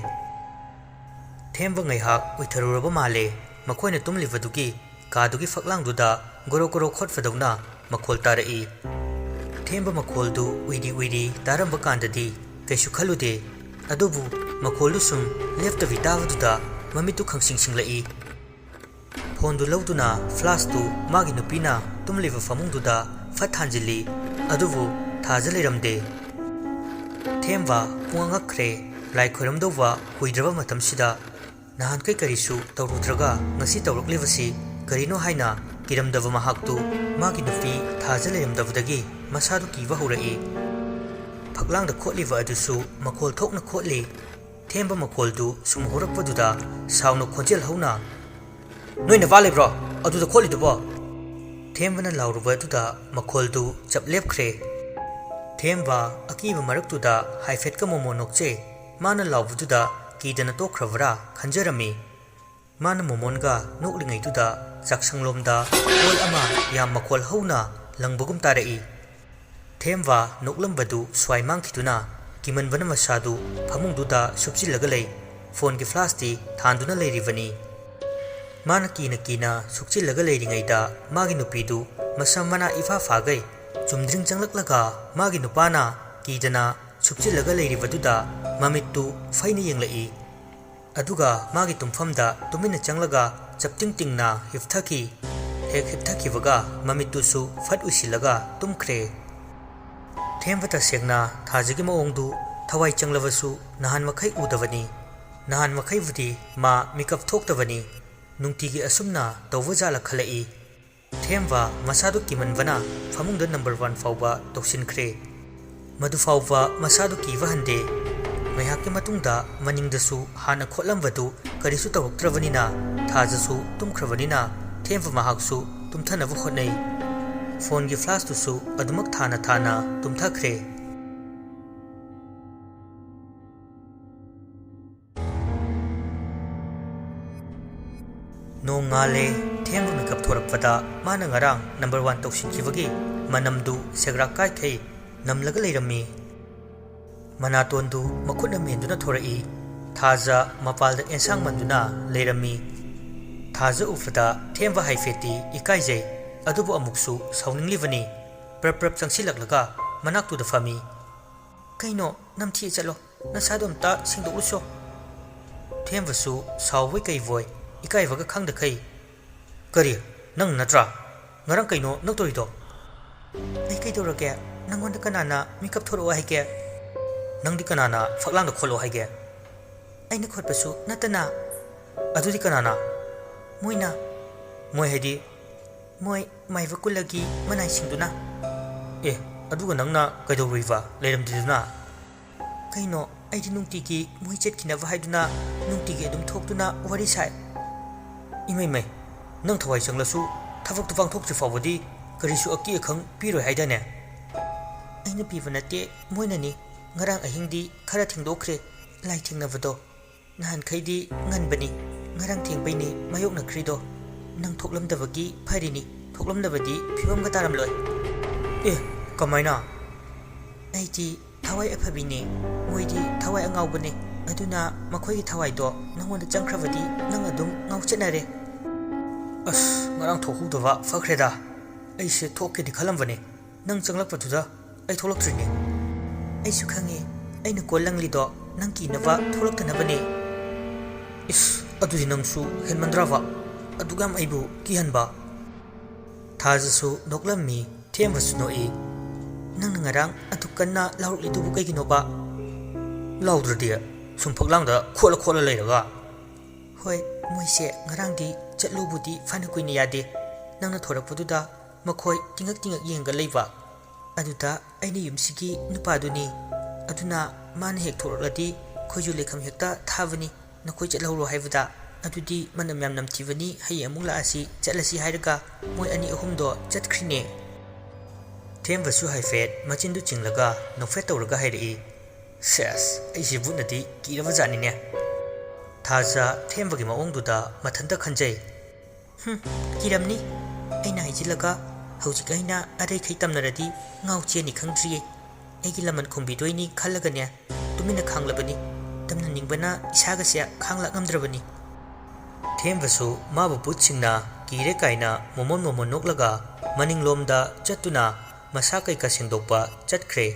ꯊꯦꯝꯕ ꯉꯥꯏꯍꯥꯛ ꯎꯏꯊꯔꯨꯔꯕ ꯃꯥꯜꯂꯦ꯫ ꯃꯈꯣꯏꯅ ꯇꯨꯝꯂꯤꯕꯗꯨꯒꯤ ꯀꯥꯗꯨꯒꯤ ꯐꯛꯂꯥꯡꯗꯨꯗ ꯒꯣꯔꯣ ꯒꯣꯔꯣ ꯈꯣꯠꯄꯗꯧꯅ ꯃꯈꯣꯜ ꯇꯥꯔꯛꯏ꯫ ꯊꯦꯝꯕ ꯃꯈꯣꯜꯗꯨ ꯎꯏꯔꯤ ꯎꯏꯔꯤ ꯇꯥꯔꯝꯕ ꯀꯥꯟꯗꯗꯤ ꯀꯩꯁꯨ ꯈꯜꯂꯨꯗꯦ꯫ ꯑꯗꯨꯕꯨ ꯃꯈꯣꯜꯗꯨ ꯁꯨꯝ ꯂꯦꯞꯇꯕꯤ ꯇꯥꯕꯗꯨꯗ ꯃꯃꯤꯠꯇꯨ ꯈꯪꯁꯤꯡ ꯁꯤꯡꯂꯛꯏ꯫ ꯐꯣꯟꯗꯨ ꯂꯧꯗꯨꯅ ꯐ꯭ꯂꯥꯁꯇꯨ ꯃꯥꯒꯤ ꯅꯨꯄꯤꯅ ꯇꯨꯝꯂꯤꯕ ꯐꯃꯨꯡꯗꯨꯗ ꯐꯠ ꯊꯥꯟꯖꯤꯜꯂꯤ꯫ ꯑꯗꯨꯕꯨ ꯊꯥꯖ ꯂꯩꯔꯝꯗꯦ꯫ ꯊꯦꯝꯕ ꯄꯨꯡꯉꯛ ꯉꯛꯈ꯭ꯔꯦ꯫ ꯂꯥꯏ ꯈꯣꯏꯔꯝꯗꯧꯕ ꯀꯨꯏꯗ꯭ꯔꯕ ꯃꯇꯝꯁꯤꯗ ꯅꯍꯥꯟꯈꯩ ꯀꯔꯤꯁꯨ ꯇꯧꯔꯨꯗ꯭ꯔꯒ ꯉꯁꯤ ꯇꯧꯔꯛꯂꯤꯕꯁꯤ ꯀꯔꯤꯅꯣ ꯍꯥꯏꯅ ꯀꯤꯔꯝꯗꯕ ꯃꯍꯥꯛꯇꯨ ꯃꯥꯒꯤ ꯅꯨꯄꯤ ꯊꯥꯖ ꯂꯩꯔꯝꯗꯕꯗꯒꯤ ꯃꯁꯥꯗꯨ ꯀꯤꯕ ꯍꯧꯔꯛꯏ꯫ ꯐꯛꯂꯥꯡꯗ ꯈꯣꯠꯂꯤꯕ ꯑꯗꯨꯁꯨ ꯃꯈꯣꯜ ꯊꯣꯛꯅ ꯈꯣꯠꯂꯤ꯫ ꯊꯦꯝꯕ ꯃꯈꯣꯜꯗꯨ ꯁꯨꯝ ꯍꯧꯔꯛꯄꯗꯨꯗ ꯁꯥꯎꯅ ꯈꯣꯟꯖꯦꯜ ꯍꯧꯅ, "ꯅꯣꯏ ꯅꯕꯥ ꯂꯩꯕ꯭ꯔꯣ ꯑꯗꯨꯗ ꯈꯣꯠꯂꯤꯗꯨꯕꯣ?" ꯊꯦꯝꯕꯅ ꯂꯥꯎꯔꯨꯕ ꯑꯗꯨꯗ ꯃꯈꯣꯜꯗꯨ ꯆꯞ ꯂꯦꯞꯈ꯭ꯔꯦ꯫ ꯊꯦꯝꯕ ꯑꯀꯤꯕ ꯃꯔꯛꯇꯨꯗ ꯍꯥꯏꯐꯦꯠꯀ ꯃꯣꯃꯣꯟ ꯅꯣꯛꯆꯩ꯫ ꯃꯥꯅ ꯂꯥꯎꯕꯗꯨꯗ ꯀꯤꯗꯅ ꯇꯣꯛꯈ꯭ꯔꯕ꯭ꯔꯥ ꯈꯟꯖꯔꯝꯃꯤ꯫ ꯃꯥꯅ ꯃꯣꯃꯣꯟꯒ ꯅꯣꯛꯂꯤꯉꯩꯗꯨꯗ ꯆꯥꯛꯁꯪꯂꯣꯝꯗ ꯈꯣꯜ ꯑꯃ ꯌꯥꯝ ꯃꯈꯣꯜ ꯍꯧꯅ ꯂꯪꯕꯒꯨꯝ ꯇꯥꯔꯛꯏ꯫ ꯊꯦꯝꯕ ꯅꯣꯛꯂꯝꯕꯗꯨ ꯁ꯭ꯋꯥꯏ ꯃꯥꯡꯈꯤꯗꯨꯅ ꯀꯤꯃꯟꯕꯅ ꯃꯁꯥꯗꯨ ꯐꯃꯨꯡꯗꯨꯗ ꯁꯨꯞꯆꯤꯜꯂꯒ ꯂꯩ꯫ ꯐꯣꯟꯒꯤ ꯐ꯭ꯂꯥꯁꯇꯤ ꯊꯥꯟꯗꯨꯅ ꯂꯩꯔꯤꯕꯅꯤ꯫ ꯃꯥꯅ ꯀꯤꯅ ꯀꯤꯅ ꯁꯨꯞꯆꯤꯜꯂꯒ ꯂꯩꯔꯤꯉꯩꯗ ꯃꯥꯒꯤ ꯅꯨꯄꯤꯗꯨ ꯃꯁꯝ ꯃꯅꯥ ꯏꯐꯥ ꯐꯥꯒꯩ ꯆꯨꯝꯗ꯭ꯔꯤꯡ ꯆꯪꯂꯛꯂꯒ ꯃꯥꯒꯤ ꯅꯨꯄꯥꯅ ꯀꯤꯗꯅ ꯁꯨꯞꯆꯤꯜꯂꯒ ꯂꯩꯔꯤꯕꯗꯨꯗ ꯃꯃꯤꯠꯇꯨ ꯐꯩꯅ ꯌꯦꯡꯂꯛꯏ꯫ ꯑꯗꯨꯒ ꯃꯥꯒꯤ ꯇꯨꯝꯐꯝꯗ ꯇꯨꯃꯤꯟꯅ ꯆꯪꯂꯒ ꯆꯞꯇꯤꯡ ꯇꯤꯡꯅ ꯍꯤꯞꯊꯈꯤ꯫ ꯍꯦꯛ ꯍꯤꯞꯊꯈꯤꯕꯒ ꯃꯃꯤꯠꯇꯨꯁꯨ ꯐꯠ ꯎꯏꯁꯤꯜꯂꯒ ꯇꯨꯝꯈ꯭ꯔꯦ꯫ ꯊꯦꯝꯕ ꯇꯁꯦꯡꯅ ꯊꯥꯖꯒꯤ ꯃꯑꯣꯡꯗꯨ ꯊꯋꯥꯏ ꯆꯪꯂꯕꯁꯨ ꯅꯍꯥꯟ ꯃꯈꯩ ꯎꯗꯕꯅꯤ꯫ ꯅꯍꯥꯟ ꯃꯈꯩꯕꯨꯗꯤ ꯃꯥ ꯃꯤꯀꯞ ꯊꯣꯛꯇꯕꯅꯤ꯫ ꯅꯨꯡꯇꯤꯒꯤ ꯑꯁꯨꯝꯅ ꯇꯧꯕ ꯖꯥꯠꯂ ꯈꯜꯂꯛꯏ꯫ ꯊꯦꯝꯕ ꯃꯁꯥꯗꯨ ꯀꯤꯃꯟꯕꯅ ꯐꯃꯨꯡꯗ ꯅꯝꯕꯔ ꯋꯥꯟ ꯐꯥꯎꯕ ꯇꯧꯁꯤꯟꯈ꯭ꯔꯦ꯫ ꯃꯗꯨꯐꯥꯎꯕ ꯃꯁꯥꯗꯨ ꯀꯤꯕ ꯍꯟꯗꯦ꯫ ꯉꯥꯏꯍꯥꯛꯀꯤ ꯃꯇꯨꯡꯗ ꯃꯅꯤꯡꯗꯁꯨ ꯍꯥꯟꯅ ꯈꯣꯠꯂꯝꯕꯗꯨ ꯀꯔꯤꯁꯨ ꯇꯧꯔꯛꯇ꯭ꯔꯕꯅꯤꯅ ꯊꯥꯖꯁꯨ ꯇꯨꯝꯈ꯭ꯔꯕꯅꯤꯅ ꯊꯦꯝꯕ ꯃꯍꯥꯛꯁꯨ ꯇꯨꯝꯊꯅꯕ ꯍꯣꯠꯅꯩ꯫ ꯐꯣꯟꯒꯤ ꯐ꯭ꯂꯥꯁꯇꯨꯁꯨ ꯑꯗꯨꯃꯛ ꯊꯥꯅ ꯊꯥꯅ ꯇꯨꯝꯊꯈ꯭ꯔꯦ꯫ ꯅꯣꯡꯉꯥꯜꯂꯦ꯫ ꯊꯦꯡꯕ ꯃꯤꯀꯞ ꯊꯣꯔꯛꯄꯗ ꯃꯥꯅ ꯉꯔꯥꯡ ꯅꯝꯕꯔ ꯋꯥꯟ ꯇꯧꯁꯤꯟꯈꯤꯕꯒꯤ ꯃꯅꯝꯗꯨ ꯁꯦꯒ꯭ꯔꯥꯛ ꯀꯥꯏꯈꯩ ꯅꯝꯂꯒ ꯂꯩꯔꯝꯃꯤ꯫ ꯃꯅꯥꯇꯣꯟꯗꯨ ꯃꯈꯨꯠꯅ ꯃꯦꯟꯗꯨꯅ ꯊꯣꯔꯛꯏ꯫ ꯊꯥꯖ ꯃꯄꯥꯜꯗ ꯑꯦꯟꯁꯥꯡ ꯃꯟꯗꯨꯅ ꯂꯩꯔꯝꯃꯤ꯫ ꯊꯥꯖ ꯎꯕꯗ ꯊꯦꯝꯕ ꯍꯥꯏꯐꯦꯠꯇꯤ ꯏꯀꯥꯏꯖꯩ, ꯑꯗꯨꯕꯨ ꯑꯃꯨꯛꯁꯨ ꯁꯥꯎꯅꯤꯡꯂꯤꯕꯅꯤ꯫ ꯄ꯭ꯔꯞ ꯄ꯭ꯔꯞ ꯆꯪꯁꯤꯜꯂꯛꯂꯒ ꯃꯅꯥꯛꯇꯨꯗ ꯐꯝꯃꯤ꯫ "ꯀꯩꯅꯣ, ꯅꯝꯊꯤ ꯆꯠꯂꯣ, ꯅꯁꯥꯗꯣ ꯑꯝꯇ ꯁꯦꯡꯗꯣꯛꯎꯆꯣ꯫" ꯊꯦꯝꯕꯁꯨ ꯁꯥꯎꯕꯣꯏ ꯀꯩꯕꯣꯏ, ꯏꯀꯥꯏꯕꯒ ꯈꯪꯗꯈꯩ, "ꯀꯔꯤ? ꯅꯪ ꯅꯠꯇ꯭ꯔꯥ? ꯉꯔꯥꯡ ꯀꯩꯅꯣ ꯅꯪ ꯇꯧꯔꯤꯗꯣ?" "ꯑꯩ ꯀꯩꯗꯧꯔꯒꯦ? ꯅꯪꯉꯣꯟꯗ ꯀꯅꯥꯅ ꯃꯤꯀꯞ ꯊꯣꯔꯛꯑꯣ ꯍꯥꯏꯒꯦ?" "ꯅꯪꯗꯤ ꯀꯅꯥꯅ ꯐꯛꯂꯥꯡꯗ ꯈꯣꯠꯂꯣ ꯍꯥꯏꯒꯦ?" "ꯑꯩꯅ ꯈꯣꯠꯄꯁꯨ ꯅꯠꯇꯅ꯫" "ꯑꯗꯨꯗꯤ ꯀꯅꯥꯅ?" "ꯃꯣꯏꯅ꯫" "ꯃꯣꯏ ꯍꯥꯏꯗꯤ?" "ꯃꯣꯏ ꯃꯥꯏꯕ ꯀꯨꯂꯒꯤ ꯃꯅꯥꯏꯁꯤꯡꯗꯨꯅ꯫" ꯑꯦ, ꯑꯗꯨꯒ ꯅꯪꯅ ꯀꯩꯗꯧꯔꯨꯏꯕ ꯂꯩꯔꯝꯗ꯭ꯔꯤꯗꯨꯅ? ꯀꯩꯅꯣ, ꯑꯩꯗꯤ ꯅꯨꯡꯇꯤꯒꯤ ꯃꯣꯏ ꯆꯠꯈꯤꯅꯕ ꯍꯥꯏꯗꯨꯅ ꯅꯨꯡꯇꯤꯒꯤ ꯑꯗꯨꯝ ꯊꯣꯛꯇꯨꯅ ꯋꯥꯔꯤ ꯁꯥꯏ꯫ ꯏꯃꯩ ꯃꯩ, ꯅꯪ ꯊꯋꯥꯏ ꯆꯪꯂꯁꯨ ꯊꯕꯛꯇꯨ ꯄꯥꯡꯊꯣꯛꯇ꯭ꯔꯤ ꯐꯥꯎꯕꯗꯤ ꯀꯔꯤꯁꯨ ꯑꯀꯤ ꯑꯈꯪ ꯄꯤꯔꯣꯏ ꯍꯥꯏꯗꯥꯏꯅꯦ? ꯑꯩꯅ ꯄꯤꯕ ꯅꯠꯇꯦ, ꯃꯣꯏꯅꯅꯤ꯫ ꯉꯔꯥꯡ ꯑꯍꯤꯡꯗꯤ ꯈꯔ ꯊꯦꯡꯗꯣꯛꯈ꯭ꯔꯦ ꯂꯥꯏ ꯊꯦꯡꯅꯕꯗꯣ꯫ ꯅꯍꯥꯟꯈꯩꯗꯤ ꯉꯟꯕꯅꯤ, ꯉꯔꯥꯡ ꯊꯦꯡꯕꯩꯅꯤ ꯃꯥꯌꯣꯛꯅꯈ꯭ꯔꯤꯗꯣ꯫ ꯅꯪ ꯊꯣꯛꯂꯝꯗꯕꯒꯤ ꯐꯔꯤꯅꯤ, ꯊꯣꯛꯂꯝꯗꯕꯗꯤ ꯐꯤꯕꯝꯒ ꯇꯥꯔꯝꯂꯣꯏ꯫ ꯑꯦ, ꯀꯃꯥꯏꯅ? ꯑꯩꯗꯤ ꯊꯋꯥꯏ ꯑꯐꯕꯤꯅꯦ, ꯃꯣꯏꯗꯤ ꯊꯋꯥꯏ ꯑꯉꯥꯎꯕꯅꯦ꯫ ꯑꯗꯨꯅ ꯃꯈꯣꯏꯒꯤ ꯊꯋꯥꯏꯗꯣ ꯅꯪꯉꯣꯟꯗ ꯆꯪꯈ꯭ꯔꯕꯗꯤ ꯅꯪ ꯑꯗꯨꯝ ꯉꯥꯎꯆꯠꯅꯔꯦ꯫ ꯑꯁ, ꯉꯔꯥꯡ ꯊꯣꯛꯍꯧꯗꯕ ꯐꯈ꯭ꯔꯦꯗ꯫ ꯑꯩꯁꯦ ꯊꯣꯛꯀꯦꯗꯤ ꯈꯜꯂꯝꯕꯅꯦ, ꯅꯪ ꯆꯪꯂꯛꯄꯗꯨꯗ ꯑꯩ ꯊꯣꯛꯂꯛꯇ꯭ꯔꯤꯅꯦ꯫ ꯑꯩꯁꯨ ꯈꯪꯉꯦ, ꯑꯩꯅ ꯀꯣꯜ ꯂꯪꯂꯤꯗꯣ ꯅꯪ ꯀꯤꯅꯕ ꯊꯣꯛꯂꯛꯇꯅꯕꯅꯦ꯫ ꯏꯁ, ꯑꯗꯨꯗꯤ ꯅꯪꯁꯨ ꯍꯦꯟꯃꯟꯗ꯭ꯔꯕ? ꯑꯗꯨꯛ ꯌꯥꯝ ꯑꯩꯕꯨ ꯀꯤꯍꯟꯕ? ꯊꯥꯖꯁꯨ ꯅꯣꯛꯂꯝꯃꯤ, ꯊꯦꯝꯕꯁꯨ ꯅꯣꯛꯏ꯫ ꯅꯪꯅ ꯉꯔꯥꯡ ꯑꯗꯨꯛ ꯀꯟꯅ ꯂꯥꯎꯔꯛꯂꯤꯗꯨꯕꯨ ꯀꯩꯒꯤꯅꯣꯕ? ꯂꯥꯎꯗ꯭ꯔꯗꯤ, ꯁꯨꯝ ꯐꯛꯂꯥꯡꯗ ꯈꯣꯠꯂ ꯈꯣꯠꯂ ꯂꯩꯔꯒ꯫ ꯍꯣꯏ, ꯃꯣꯏꯁꯦ ꯉꯔꯥꯡꯗꯤ ꯆꯠꯂꯨꯕꯨꯗꯤ ꯐꯅ ꯀꯨꯏꯅ ꯌꯥꯗꯦ꯫ ꯅꯪꯅ ꯊꯣꯔꯛꯄꯗꯨꯗ ꯃꯈꯣꯏ ꯇꯤꯡꯉꯛ ꯇꯤꯡꯉꯛ ꯌꯦꯡꯒ ꯂꯩꯕ꯫ ꯑꯗꯨꯗ ꯑꯩꯅ ꯌꯨꯝꯁꯤꯒꯤ ꯅꯨꯄꯥꯗꯨꯅꯤ꯫ ꯑꯗꯨꯅ ꯃꯥꯅ ꯍꯦꯛ ꯊꯣꯔꯛꯂꯗꯤ ꯈꯣꯏꯖꯨ ꯂꯩꯈꯝ ꯍꯦꯛꯇ ꯊꯥꯕꯅꯤ, "ꯅꯈꯣꯏ ꯆꯠꯍꯧꯔꯣ" ꯍꯥꯏꯕꯗ꯫ "ꯑꯗꯨꯗꯤ ꯃꯅꯝ ꯌꯥꯝ ꯅꯝꯊꯤꯕꯅꯤ, ꯍꯌꯦꯡ ꯑꯃꯨꯛ ꯂꯥꯛꯑꯁꯤ, ꯆꯠꯂꯁꯤ" ꯍꯥꯏꯔꯒ ꯃꯣꯏ ꯑꯅꯤ ꯑꯍꯨꯝꯗꯣ ꯆꯠꯈ꯭ꯔꯤꯅꯦ꯫ ꯊꯦꯝꯕꯁꯨ ꯍꯥꯏꯐꯦꯠ ꯃꯆꯤꯟꯗꯨ ꯆꯤꯡꯂꯒ ꯅꯣꯛꯐꯦꯠ ꯇꯧꯔꯒ ꯍꯥꯏꯔꯛꯏ, "ꯁꯦꯁ, ꯑꯩꯁꯤ ꯕꯨꯠꯅꯗꯤ ꯀꯤꯔꯕ ꯖꯥꯠꯅꯤꯅꯦ"꯫ ꯊꯥꯖ ꯊꯦꯝꯕꯒꯤ ꯃꯑꯣꯡꯗꯨꯗ ꯃꯊꯟꯇ ꯈꯟꯖꯩ꯫ "ꯍꯨꯝ, ꯀꯤꯔꯝꯅꯤ꯫ ꯑꯩꯅ ꯍꯥꯏꯖꯤꯜꯂꯒ ꯍꯧꯖꯤꯛ ꯑꯩꯅ ꯑꯔꯩꯈꯩ ꯇꯝꯅꯔꯗꯤ ꯉꯥꯎ ꯆꯦꯟꯅꯤ ꯈꯪꯗ꯭ꯔꯤꯌꯦ꯫ ꯑꯩꯒꯤ ꯂꯃꯟ ꯈꯨꯝꯕꯤꯗꯣꯏꯅꯤ ꯈꯜꯂꯒꯅꯦ ꯇꯨꯃꯤꯟꯅ ꯈꯥꯡꯂꯕꯅꯤ꯫ ꯇꯝꯅꯅꯤꯡꯕꯅ ꯏꯁꯥꯒꯁꯦ ꯈꯥꯡ ꯂꯥꯛ ꯉꯝꯗ꯭ꯔꯕꯅꯤ"꯫ ꯊꯦꯝꯕꯁꯨ ꯃꯥꯕꯨ ꯕꯨꯠꯁꯤꯡꯅ ꯀꯤꯔꯦ ꯀꯥꯏꯅ ꯃꯣꯃꯣꯟ ꯃꯣꯃꯣꯟ ꯅꯣꯛꯂꯒ ꯃꯅꯤꯡꯂꯣꯝꯗ ꯆꯠꯇꯨꯅ ꯃꯁꯥ ꯀꯩꯀꯥ ꯁꯦꯡꯗꯣꯛꯄ ꯆꯠꯈ꯭ꯔꯦ꯫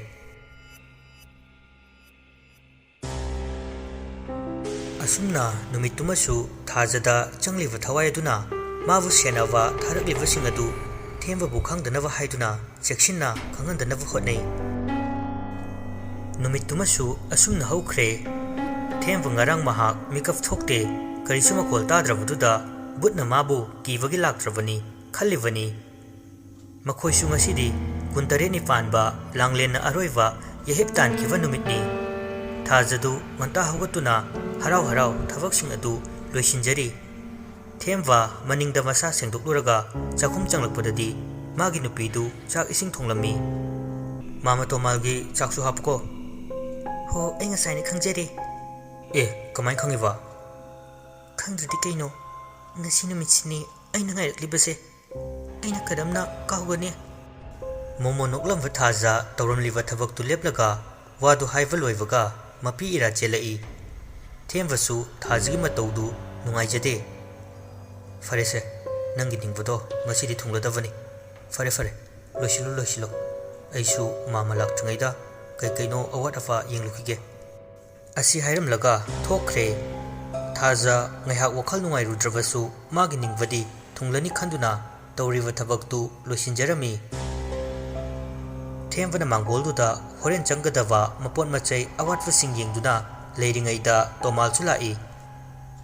ꯑꯁꯨꯝꯅ ꯅꯨꯃꯤꯠꯇꯨꯃꯁꯨ ꯊꯥꯖꯗ ꯆꯪꯂꯤꯕ ꯊꯋꯥꯏ ꯑꯗꯨꯅ ꯃꯥꯕꯨ ꯁꯦꯟꯅꯕ ꯊꯥꯔꯛꯂꯤꯕꯁꯤꯡ ꯑꯗꯨ ꯊꯦꯝꯕꯕꯨ ꯈꯪꯗꯅꯕ ꯍꯥꯏꯗꯨꯅ ꯆꯦꯛꯁꯤꯟꯅ ꯈꯪꯍꯟꯗꯅꯕ ꯍꯣꯠꯅꯩ꯫ ꯅꯨꯃꯤꯠꯇꯨꯃꯁꯨ ꯑꯁꯨꯝꯅ ꯍꯧꯈ꯭ꯔꯦ꯫ ꯊꯦꯝꯕ ꯉꯔꯥꯡ ꯃꯍꯥꯛ ꯃꯤꯀꯞ ꯊꯣꯛꯇꯦ꯫ ꯀꯔꯤꯁꯨ ꯃꯈꯣꯜ ꯇꯥꯗ꯭ꯔꯕꯗꯨꯗ ꯕꯨꯠꯅ ꯃꯥꯕꯨ ꯀꯤꯕꯒꯤ ꯂꯥꯛꯇ꯭ꯔꯕꯅꯤ ꯈꯜꯂꯤꯕꯅꯤ꯫ ꯃꯈꯣꯏꯁꯨ ꯉꯁꯤꯗꯤ ꯀꯨꯟꯇꯔꯦꯠꯅꯤ ꯄꯥꯟꯕ ꯂꯥꯡꯂꯦꯟꯅ ꯑꯔꯣꯏꯕ ꯌꯩꯍꯦꯞ ꯇꯥꯟꯈꯤꯕ ꯅꯨꯃꯤꯠꯅꯤ꯫ ꯊꯥꯖꯗꯨ ꯉꯟꯇꯥ ꯍꯧꯒꯠꯇꯨꯅ ꯍꯔꯥꯎ ꯍꯔꯥꯎ ꯊꯕꯛꯁꯤꯡ ꯑꯗꯨ ꯂꯣꯏꯁꯤꯟꯖꯔꯤ꯫ ꯊꯦꯝꯕ ꯃꯅꯤꯡꯗ ꯃꯁꯥ ꯁꯦꯡꯗꯣꯛꯂꯨꯔꯒ ꯆꯥꯛꯈꯨꯝ ꯆꯪꯂꯛꯄꯗꯗꯤ ꯃꯥꯒꯤ ꯅꯨꯄꯤꯗꯨ ꯆꯥꯛ ꯏꯁꯤꯡ ꯊꯣꯡꯂꯝꯃꯤ꯫ "ꯃꯥꯃ ꯇꯣꯃꯥꯜꯒꯤ ꯆꯥꯛꯁꯨ ꯍꯥꯞꯄꯨꯀꯣ꯫" "ꯍꯣ, ꯑꯩ ꯉꯁꯥꯏꯅ ꯈꯪꯖꯔꯦ꯫" "ꯑꯦ, ꯀꯃꯥꯏꯅ ꯈꯪꯉꯤꯕ?" "ꯈꯪꯗ꯭ꯔꯗꯤ ꯀꯩꯅꯣ, ꯉꯁꯤ ꯅꯨꯃꯤꯠꯁꯤꯅꯤ ꯑꯩꯅ ꯉꯥꯏꯔꯛꯂꯤꯕꯁꯦ꯫ ꯑꯩꯅ ꯀꯔꯝꯅ ꯀꯥꯎꯒꯅꯤ?" ꯃꯣꯃꯣ ꯅꯣꯛꯂꯝꯕ ꯊꯥꯖ ꯇꯧꯔꯝꯂꯤꯕ ꯊꯕꯛꯇꯨ ꯂꯦꯞꯂꯒ ꯋꯥꯗꯨ ꯍꯥꯏꯕ ꯂꯣꯏꯕꯒ ꯃꯄꯤ ꯏꯔꯥ ꯆꯦꯜꯂꯛꯏ꯫ ꯊꯦꯝꯕꯁꯨ ꯊꯥꯖꯒꯤ ꯃꯇꯧꯗꯨ ꯅꯨꯡꯉꯥꯏꯖꯗꯦ꯫ "ꯐꯔꯦꯁꯦ, ꯅꯪꯒꯤ ꯅꯤꯡꯕꯗꯣ ꯉꯁꯤꯗꯤ ꯊꯨꯡꯂꯗꯕꯅꯤ꯫ ꯐꯔꯦ ꯐꯔꯦ, ꯂꯣꯏꯁꯤꯜꯂꯣ ꯂꯣꯏꯁꯤꯜꯂꯣ꯫ ꯑꯩꯁꯨ ꯃꯥꯃ ꯂꯥꯛꯇ꯭ꯔꯤꯉꯩꯗ ꯀꯩ ꯀꯩꯅꯣ ꯑꯋꯥꯠ ꯑꯄꯥ ꯌꯦꯡꯂꯨꯈꯤꯒꯦ꯫" ꯑꯁꯤ ꯍꯥꯏꯔꯝꯂꯒ ꯊꯣꯛꯈ꯭ꯔꯦ꯫ ꯊꯥꯖ ꯉꯥꯏꯍꯥꯛ ꯋꯥꯈꯜ ꯅꯨꯡꯉꯥꯏꯔꯨꯗ꯭ꯔꯕꯁꯨ ꯃꯥꯒꯤ ꯅꯤꯡꯕꯗꯤ ꯊꯨꯡꯂꯅꯤ ꯈꯟꯗꯨꯅ ꯇꯧꯔꯤꯕ ꯊꯕꯛꯇꯨ ꯂꯣꯏꯁꯤꯟꯖꯔꯝꯃꯤ꯫ ꯊꯦꯝꯕꯅ ꯃꯥꯡꯒꯣꯜꯗꯨꯗ ꯍꯣꯔꯦꯟ ꯆꯪꯒꯗꯕ ꯃꯄꯣꯠ ꯃꯆꯩ ꯑꯋꯥꯠꯄꯁꯤꯡ ꯌꯦꯡꯗꯨꯅ ꯂꯩꯔꯤꯉꯩꯗ ꯇꯣꯃꯥꯜꯁꯨ ꯂꯥꯛꯏ꯫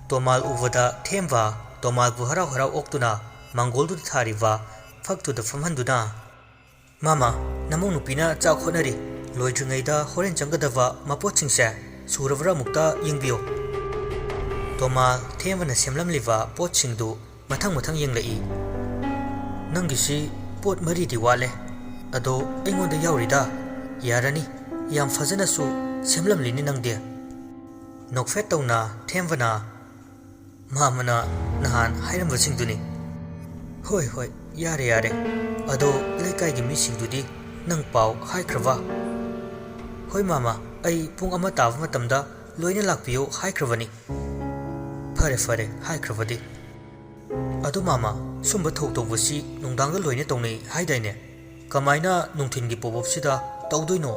ꯇꯣꯃꯥꯜ ꯎꯕꯗ ꯊꯦꯝꯕ ꯇꯣꯃꯥꯜꯕꯨ ꯍꯔꯥꯎ ꯍꯔꯥꯎ ꯑꯣꯛꯇꯨꯅ ꯃꯥꯡꯒꯣꯜꯗꯨꯗ ꯊꯥꯔꯤꯕ ꯐꯛꯇꯨꯗ ꯐꯝꯍꯟꯗꯨꯅ, "ꯃꯥꯃ, ꯅꯃꯧ ꯅꯨꯄꯤꯅ ꯆꯥꯛ ꯍꯣꯠꯅꯔꯤ꯫ ꯂꯣꯏꯗ꯭ꯔꯤꯉꯩꯗ ꯍꯣꯔꯦꯟ ꯆꯪꯒꯗꯕ ꯃꯄꯣꯠꯁꯤꯡꯁꯦ ꯁꯨꯔꯕ꯭ꯔꯥ ꯑꯃꯨꯛꯇ ꯌꯦꯡꯕꯤꯌꯨ꯫" ꯇꯣꯃꯥꯜ ꯊꯦꯝꯕꯅ ꯁꯦꯝꯂꯝꯂꯤꯕ ꯄꯣꯠꯁꯤꯡꯗꯨ ꯃꯊꯪ ꯃꯊꯪ ꯌꯦꯡꯂꯛꯏ꯫ "ꯅꯪꯒꯤꯁꯤ ꯄꯣꯠ ꯃꯔꯤꯗꯤ ꯋꯥꯠꯂꯦ꯫ ꯑꯗꯣ ꯑꯩꯉꯣꯟꯗ ꯌꯥꯎꯔꯤꯗ꯫ ꯌꯥꯔꯅꯤ, ꯌꯥꯝ ꯐꯖꯅꯁꯨ ꯁꯦꯝꯂꯝꯂꯤꯅꯤ ꯅꯪꯗꯤ꯫" ꯅꯣꯛꯐꯦꯠ ꯇꯧꯅ ꯊꯦꯝꯕꯅ, "ꯃꯥꯃꯅ ꯅꯍꯥꯟ ꯍꯥꯏꯔꯝꯕꯁꯤꯡꯗꯨꯅꯤ꯫" "ꯍꯣꯏ ꯍꯣꯏ, ꯌꯥꯔꯦ ꯌꯥꯔꯦ꯫ ꯑꯗꯣ ꯂꯩꯀꯥꯏꯒꯤ ꯃꯤꯁꯤꯡꯗꯨꯗꯤ ꯅꯪ ꯄꯥꯎ ꯍꯥꯏꯈ꯭ꯔꯕ?" "ꯍꯣꯏ ꯃꯥꯃ, ꯑꯩ ꯄꯨꯡ ꯑꯃ ꯇꯥꯕ ꯃꯇꯝꯗ ꯂꯣꯏꯅ ꯂꯥꯛꯄꯤꯌꯨ ꯍꯥꯏꯈ꯭ꯔꯕꯅꯤ꯫" "ꯐꯔꯦ ꯐꯔꯦ, ꯍꯥꯏꯈ꯭ꯔꯕꯗꯤ꯫ ꯑꯗꯨ ꯃꯥꯃ, ꯁꯨꯝꯕ ꯊꯧ ꯇꯧꯕꯁꯤ ꯅꯨꯡꯗꯥꯡꯗ ꯂꯣꯏꯅ ꯇꯧꯅꯩ ꯍꯥꯏꯗꯥꯏꯅꯦ? ꯀꯃꯥꯏꯅ ꯅꯨꯡꯊꯤꯟꯒꯤ ꯄꯣꯕꯣꯞꯁꯤꯗ ꯇꯧꯗꯣꯏꯅꯣ?"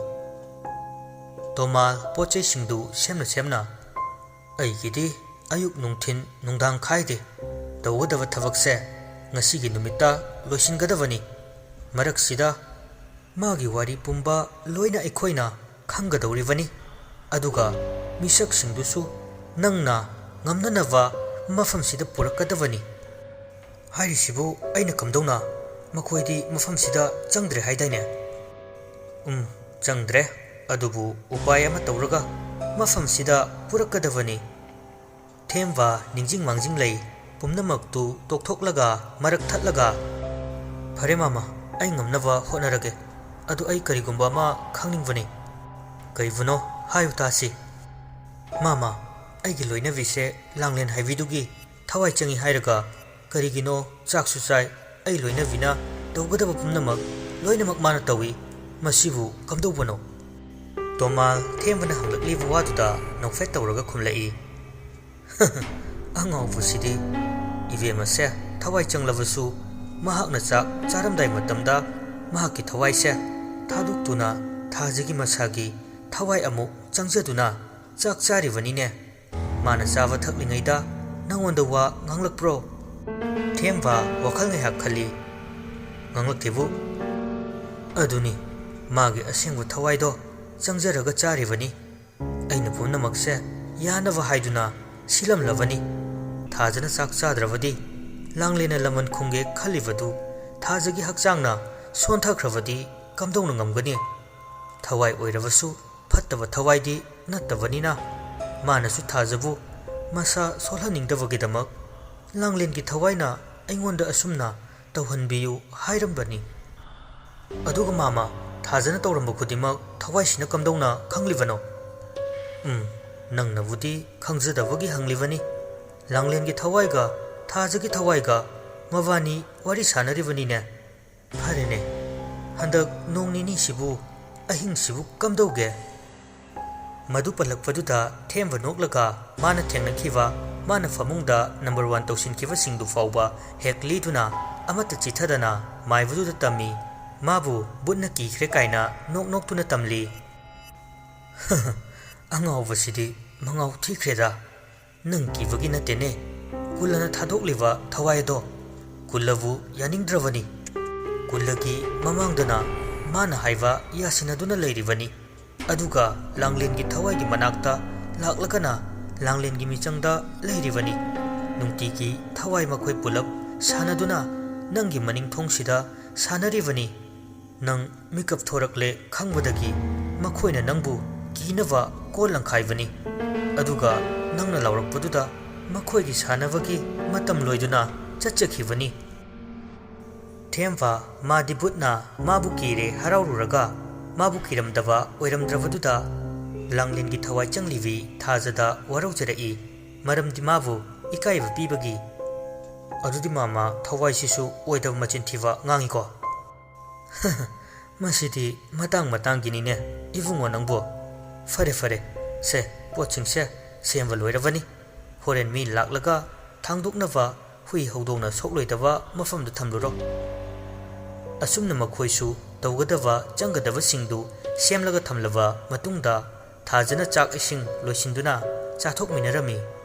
ꯇꯣꯃꯥꯜ ꯄꯣꯠ ꯆꯩꯁꯤꯡꯗꯨ ꯁꯦꯝꯅ ꯁꯦꯝꯅ, "ꯑꯩꯒꯤꯗꯤ ꯑꯌꯨꯛ ꯅꯨꯡꯊꯤꯟ ꯅꯨꯡꯗꯥꯡ ꯈꯥꯏꯗꯦ꯫ ꯇꯧꯒꯗꯕ ꯊꯕꯛꯁꯦ ꯉꯁꯤꯒꯤ ꯅꯨꯃꯤꯠꯇ ꯂꯣꯏꯁꯤꯟꯒꯗꯕꯅꯤ꯫ ꯃꯔꯛꯁꯤꯗ ꯃꯥꯒꯤ ꯋꯥꯔꯤ ꯄꯨꯝꯕ ꯂꯣꯏꯅ ꯑꯩꯈꯣꯏꯅ ꯈꯪꯒꯗꯧꯔꯤꯕꯅꯤ꯫ ꯑꯗꯨꯒ ꯃꯤꯁꯛꯁꯤꯡꯗꯨꯁꯨ ꯅꯪꯅ ꯉꯝꯅꯅꯕ ꯃꯐꯝꯁꯤꯗ ꯄꯨꯔꯛꯀꯗꯕꯅꯤ꯫" "ꯍꯥꯏꯔꯤꯁꯤꯕꯨ ꯑꯩꯅ ꯀꯝꯗꯧꯅ?" ꯃꯈꯣꯏꯗꯤ ꯃꯐꯝꯁꯤꯗ ꯆꯪꯗ꯭ꯔꯦ ꯍꯥꯏꯗꯥꯏꯅꯦ? ꯎꯝ, ꯆꯪꯗ꯭ꯔꯦ꯫ ꯑꯗꯨꯕꯨ ꯎꯄꯥꯏ ꯑꯃ ꯇꯧꯔꯒ ꯃꯐꯝꯁꯤꯗ ꯄꯨꯔꯛꯀꯗꯕꯅꯤ꯫ ꯊꯦꯝꯕ ꯅꯤꯡꯖꯤꯡ ꯃꯥꯡꯖꯤꯡ ꯂꯩ ꯄꯨꯝꯅꯃꯛꯇꯨ ꯇꯣꯛꯊꯣꯛꯂꯒ ꯃꯔꯛ ꯊꯠꯂꯒ, "ꯐꯔꯦ ꯃꯥꯃ, ꯑꯩ ꯉꯝꯅꯕ ꯍꯣꯠꯅꯔꯒꯦ꯫ ꯑꯗꯨ ꯑꯩ ꯀꯔꯤꯒꯨꯝꯕ ꯑꯃ ꯈꯪꯅꯤꯡꯕꯅꯤ꯫" "ꯀꯔꯤꯕꯨꯅꯣ? ꯍꯥꯏꯌꯨ ꯇꯥꯁꯤ꯫" "ꯃꯥꯃ, ꯑꯩꯒꯤ ꯂꯣꯏꯅꯕꯤꯁꯦ ꯂꯥꯡꯂꯦꯟ ꯍꯥꯏꯕꯤꯗꯨꯒꯤ ꯊꯋꯥꯏ ꯆꯪꯏ ꯍꯥꯏꯔꯒ ꯀꯔꯤꯒꯤꯅꯣ ꯆꯥꯛꯁꯨ ꯆꯥꯏ, ꯑꯩ ꯂꯣꯏꯅꯕꯤꯅ ꯇꯧꯒꯗꯕ ꯄꯨꯝꯅꯃꯛ ꯂꯣꯏꯅꯃꯛ ꯃꯥꯅ ꯇꯧꯏ꯫ ꯃꯁꯤꯕꯨ ꯀꯝꯗꯧꯕꯅꯣ?" ꯇꯣꯃꯥꯜ ꯊꯦꯝꯕꯅ ꯍꯪꯂꯛꯂꯤꯕ ꯋꯥꯗꯨꯗ ꯅꯣꯛꯐꯦꯠ ꯇꯧꯔꯒ ꯈꯨꯝꯂꯛꯏ, "ꯑꯉꯥꯎꯕꯁꯤꯗꯤ, ꯏꯕꯦꯝꯃꯁꯦ ꯊꯋꯥꯏ ꯆꯪꯂꯕꯁꯨ ꯃꯍꯥꯛꯅ ꯆꯥꯛ ꯆꯥꯔꯝꯗꯥꯏ ꯃꯇꯝꯗ ꯃꯍꯥꯛꯀꯤ ꯊꯋꯥꯏꯁꯦ ꯊꯥꯗꯣꯛꯇꯨꯅ ꯊꯥꯖꯒꯤ ꯃꯁꯥꯒꯤ ꯊꯋꯥꯏ ꯑꯃꯨꯛ ꯆꯪꯖꯗꯨꯅ ꯆꯥꯛ ꯆꯥꯔꯤꯕꯅꯤꯅꯦ꯫ ꯃꯥꯅ ꯆꯥꯕ ꯊꯛꯂꯤꯉꯩꯗ ꯅꯉꯣꯟꯗ ꯋꯥ ꯉꯥꯡꯂꯛꯄ꯭ꯔꯣ?" ꯊꯦꯝꯕ ꯋꯥꯈꯜ ꯉꯥꯏꯍꯥꯛ ꯈꯜꯂꯤ꯫ "ꯉꯥꯡꯂꯛꯇꯦꯕꯨ꯫ ꯑꯗꯨꯅꯤ, ꯃꯥꯒꯤ ꯑꯁꯦꯡꯕ ꯊꯋꯥꯏꯗꯣ ꯆꯪꯖꯔꯒ ꯆꯥꯔꯤꯕꯅꯤ꯫ ꯑꯩꯅ ꯄꯨꯝꯅꯃꯛꯁꯦ ꯌꯥꯅꯕ ꯍꯥꯏꯗꯨꯅ ꯁꯤꯜꯂꯝꯂꯕꯅꯤ꯫ ꯊꯥꯖꯅ ꯆꯥꯛ ꯆꯥꯗ꯭ꯔꯕꯗꯤ, ꯂꯥꯡꯂꯦꯟꯅ ꯂꯃꯟ ꯈꯨꯝꯒꯦ ꯈꯜꯂꯤꯕꯗꯨ ꯊꯥꯖꯒꯤ ꯍꯛꯆꯥꯡꯅ ꯁꯣꯟꯊꯈ꯭ꯔꯕꯗꯤ ꯀꯝꯗꯧꯅ ꯉꯝꯒꯅꯤ? ꯊꯋꯥꯏ ꯑꯣꯏꯔꯕꯁꯨ ꯐꯠꯇꯕ ꯊꯋꯥꯏꯗꯤ ꯅꯠꯇꯕꯅꯤꯅ, ꯃꯥꯅꯁꯨ ꯊꯥꯖꯕꯨ ꯃꯁꯥ ꯁꯣꯜꯍꯟꯅꯤꯡꯗꯕꯒꯤꯗꯃꯛ ꯂꯥꯡꯂꯦꯟꯒꯤ ꯊꯋꯥꯏꯅ ꯑꯩꯉꯣꯟꯗ ꯑꯁꯨꯝꯅ ꯇꯧꯍꯟꯕꯤꯌꯨ ꯍꯥꯏꯔꯝꯕꯅꯤ꯫" "ꯑꯗꯨꯒ ꯃꯥꯃ, ꯊꯥꯖꯅ ꯇꯧꯔꯝꯕ ꯈꯨꯗꯤꯡꯃꯛ ꯊꯋꯥꯏꯁꯤꯅ ꯀꯝꯗꯧꯅ ꯈꯪꯂꯤꯕꯅꯣ?" "ꯎꯝ, ꯅꯪꯅꯕꯨꯗꯤ ꯈꯪꯖꯗꯕꯒꯤ ꯍꯪꯂꯤꯕꯅꯤ꯫ ꯂꯥꯡꯂꯦꯟꯒꯤ ꯊꯋꯥꯏꯒ ꯊꯥꯖꯒꯤ ꯊꯋꯥꯏꯒ ꯃꯕꯥꯅꯤ ꯋꯥꯔꯤ ꯁꯥꯟꯅꯔꯤꯕꯅꯤꯅꯦ꯫ ꯐꯔꯦꯅꯦ, ꯍꯟꯗꯛ ꯅꯣꯡ ꯅꯤꯅꯤꯁꯤꯕꯨ, ꯑꯍꯤꯡꯁꯤꯕꯨ ꯀꯝꯗꯧꯒꯦ?" ꯃꯗꯨ ꯄꯜꯂꯛꯄꯗꯨꯗ ꯊꯦꯝꯕ ꯅꯣꯛꯂꯒ ꯃꯥꯅ ꯊꯦꯡꯅꯈꯤꯕ, ꯃꯥꯅ ꯐꯃꯨꯡꯗ ꯅꯝꯕꯔ ꯋꯥꯟ ꯇꯧꯁꯤꯟꯈꯤꯕꯁꯤꯡꯗꯨ ꯐꯥꯎꯕ ꯍꯦꯛ ꯂꯤꯗꯨꯅ ꯑꯃꯠꯇ ꯆꯤꯠꯊꯗꯅ ꯃꯥꯏꯕꯗꯨꯗ ꯇꯝꯃꯤ꯫ ꯃꯥꯕꯨ ꯕꯨꯠꯅ ꯀꯤꯈ꯭ꯔꯦ ꯀꯥꯏꯅ ꯅꯣꯛ ꯅꯣꯛꯇꯨꯅ ꯇꯝꯂꯤ꯫ "ꯑꯉꯥꯎꯕꯁꯤꯗꯤ ꯃꯉꯥꯎ ꯊꯤꯈ꯭ꯔꯦꯗ꯫ ꯅꯪ ꯀꯤꯕꯒꯤ ꯅꯠꯇꯦꯅꯦ, ꯀꯨꯜꯂꯅ ꯊꯥꯗꯣꯛꯂꯤꯕ ꯊꯋꯥꯏ ꯑꯗꯣ꯫ ꯀꯨꯜꯂꯕꯨ ꯌꯥꯅꯤꯡꯗ꯭ꯔꯕꯅꯤ꯫ ꯀꯨꯜꯂꯒꯤ ꯃꯃꯥꯡꯗꯅ ꯃꯥꯅ ꯍꯥꯏꯕ ꯌꯥꯁꯤꯟꯅꯗꯨꯅ ꯂꯩꯔꯤꯕꯅꯤ꯫ ꯑꯗꯨꯒ ꯂꯥꯡꯂꯦꯟꯒꯤ ꯊꯋꯥꯏꯒꯤ ꯃꯅꯥꯛꯇ ꯂꯥꯛꯂꯒꯅ ꯂꯥꯡꯂꯦꯟꯒꯤ ꯃꯤꯆꯪꯗ ꯂꯩꯔꯤꯕꯅꯤ꯫ ꯅꯨꯡꯇꯤꯒꯤ ꯊꯋꯥꯏ ꯃꯈꯣꯏ ꯄꯨꯂꯞ ꯁꯥꯟꯅꯗꯨꯅ ꯅꯪꯒꯤ ꯃꯅꯤꯡ ꯊꯣꯡꯁꯤꯗ ꯁꯥꯟꯅꯔꯤꯕꯅꯤ꯫ ꯅꯪ ꯃꯤꯀꯞ ꯊꯣꯔꯛꯂꯦ ꯈꯪꯕꯗꯒꯤ ꯃꯈꯣꯏꯅ ꯅꯪꯕꯨ ꯀꯤꯅꯕ ꯀꯣꯜ ꯂꯪꯈꯥꯏꯕꯅꯤ꯫ ꯑꯗꯨꯒ ꯅꯪꯅ ꯂꯥꯎꯔꯛꯄꯗꯨꯗ ꯃꯈꯣꯏꯒꯤ ꯁꯥꯟꯅꯕꯒꯤ ꯃꯇꯝ ꯂꯣꯏꯗꯨꯅ ꯆꯠꯆꯈꯤꯕꯅꯤ꯫ ꯊꯦꯝꯕ ꯃꯥꯗꯤ ꯕꯨꯠꯅ ꯃꯥꯕꯨ ꯀꯤꯔꯦ ꯍꯔꯥꯎꯔꯨꯔꯒ ꯃꯥꯕꯨ ꯀꯤꯔꯝꯗꯕ ꯑꯣꯏꯔꯝꯗ꯭ꯔꯕꯗꯨꯗ ꯂꯥꯡꯂꯦꯟꯒꯤ ꯊꯋꯥꯏ ꯆꯪꯂꯤꯕꯤ ꯊꯥꯖꯗ ꯋꯥꯔꯧꯖꯔꯛꯏ꯫ ꯃꯔꯝꯗꯤ ꯃꯥꯕꯨ ꯏꯀꯥꯏꯕ ꯄꯤꯕꯒꯤ꯫ ꯑꯗꯨꯗꯤ ꯃꯥꯃ ꯊꯋꯥꯏꯁꯤꯁꯨ ꯑꯣꯏꯗꯕ ꯃꯆꯤꯟ ꯊꯤꯕ ꯉꯥꯡꯉꯤꯀꯣ꯫ ꯃꯁꯤꯗꯤ ꯃꯇꯥꯡ ꯃꯇꯥꯡꯒꯤꯅꯤꯅꯦ ꯏꯕꯨꯡꯉꯣ ꯅꯪꯕꯨ꯫ ꯐꯔꯦ ꯐꯔꯦ, ꯁꯦ, ꯄꯣꯠꯁꯤꯡꯁꯦ ꯁꯦꯝꯕ ꯂꯣꯏꯔꯕꯅꯤ꯫ ꯍꯣꯔꯦꯟ ꯃꯤ ꯂꯥꯛꯂꯒ ꯊꯥꯡꯗꯣꯛꯅꯕ ꯍꯨꯏ ꯍꯧꯗꯣꯡꯅ ꯁꯣꯛꯂꯣꯏꯗꯕ ꯃꯐꯝꯗ ꯊꯝꯂꯨꯔꯣ꯫ ꯑꯁꯨꯝꯅ ꯃꯈꯣꯏꯁꯨ ꯇꯧꯒꯗꯕ ꯆꯪꯒꯗꯕꯁꯤꯡꯗꯨ ꯁꯦꯝꯂꯒ ꯊꯝꯂꯕ ꯃꯇꯨꯡꯗ ꯊꯥꯖꯅ ꯆꯥꯛ ꯏꯁꯤꯡ ꯂꯣꯏꯁꯤꯟꯗꯨꯅ ꯆꯥꯊꯣꯛꯃꯤꯟꯅꯔꯝꯃꯤ꯫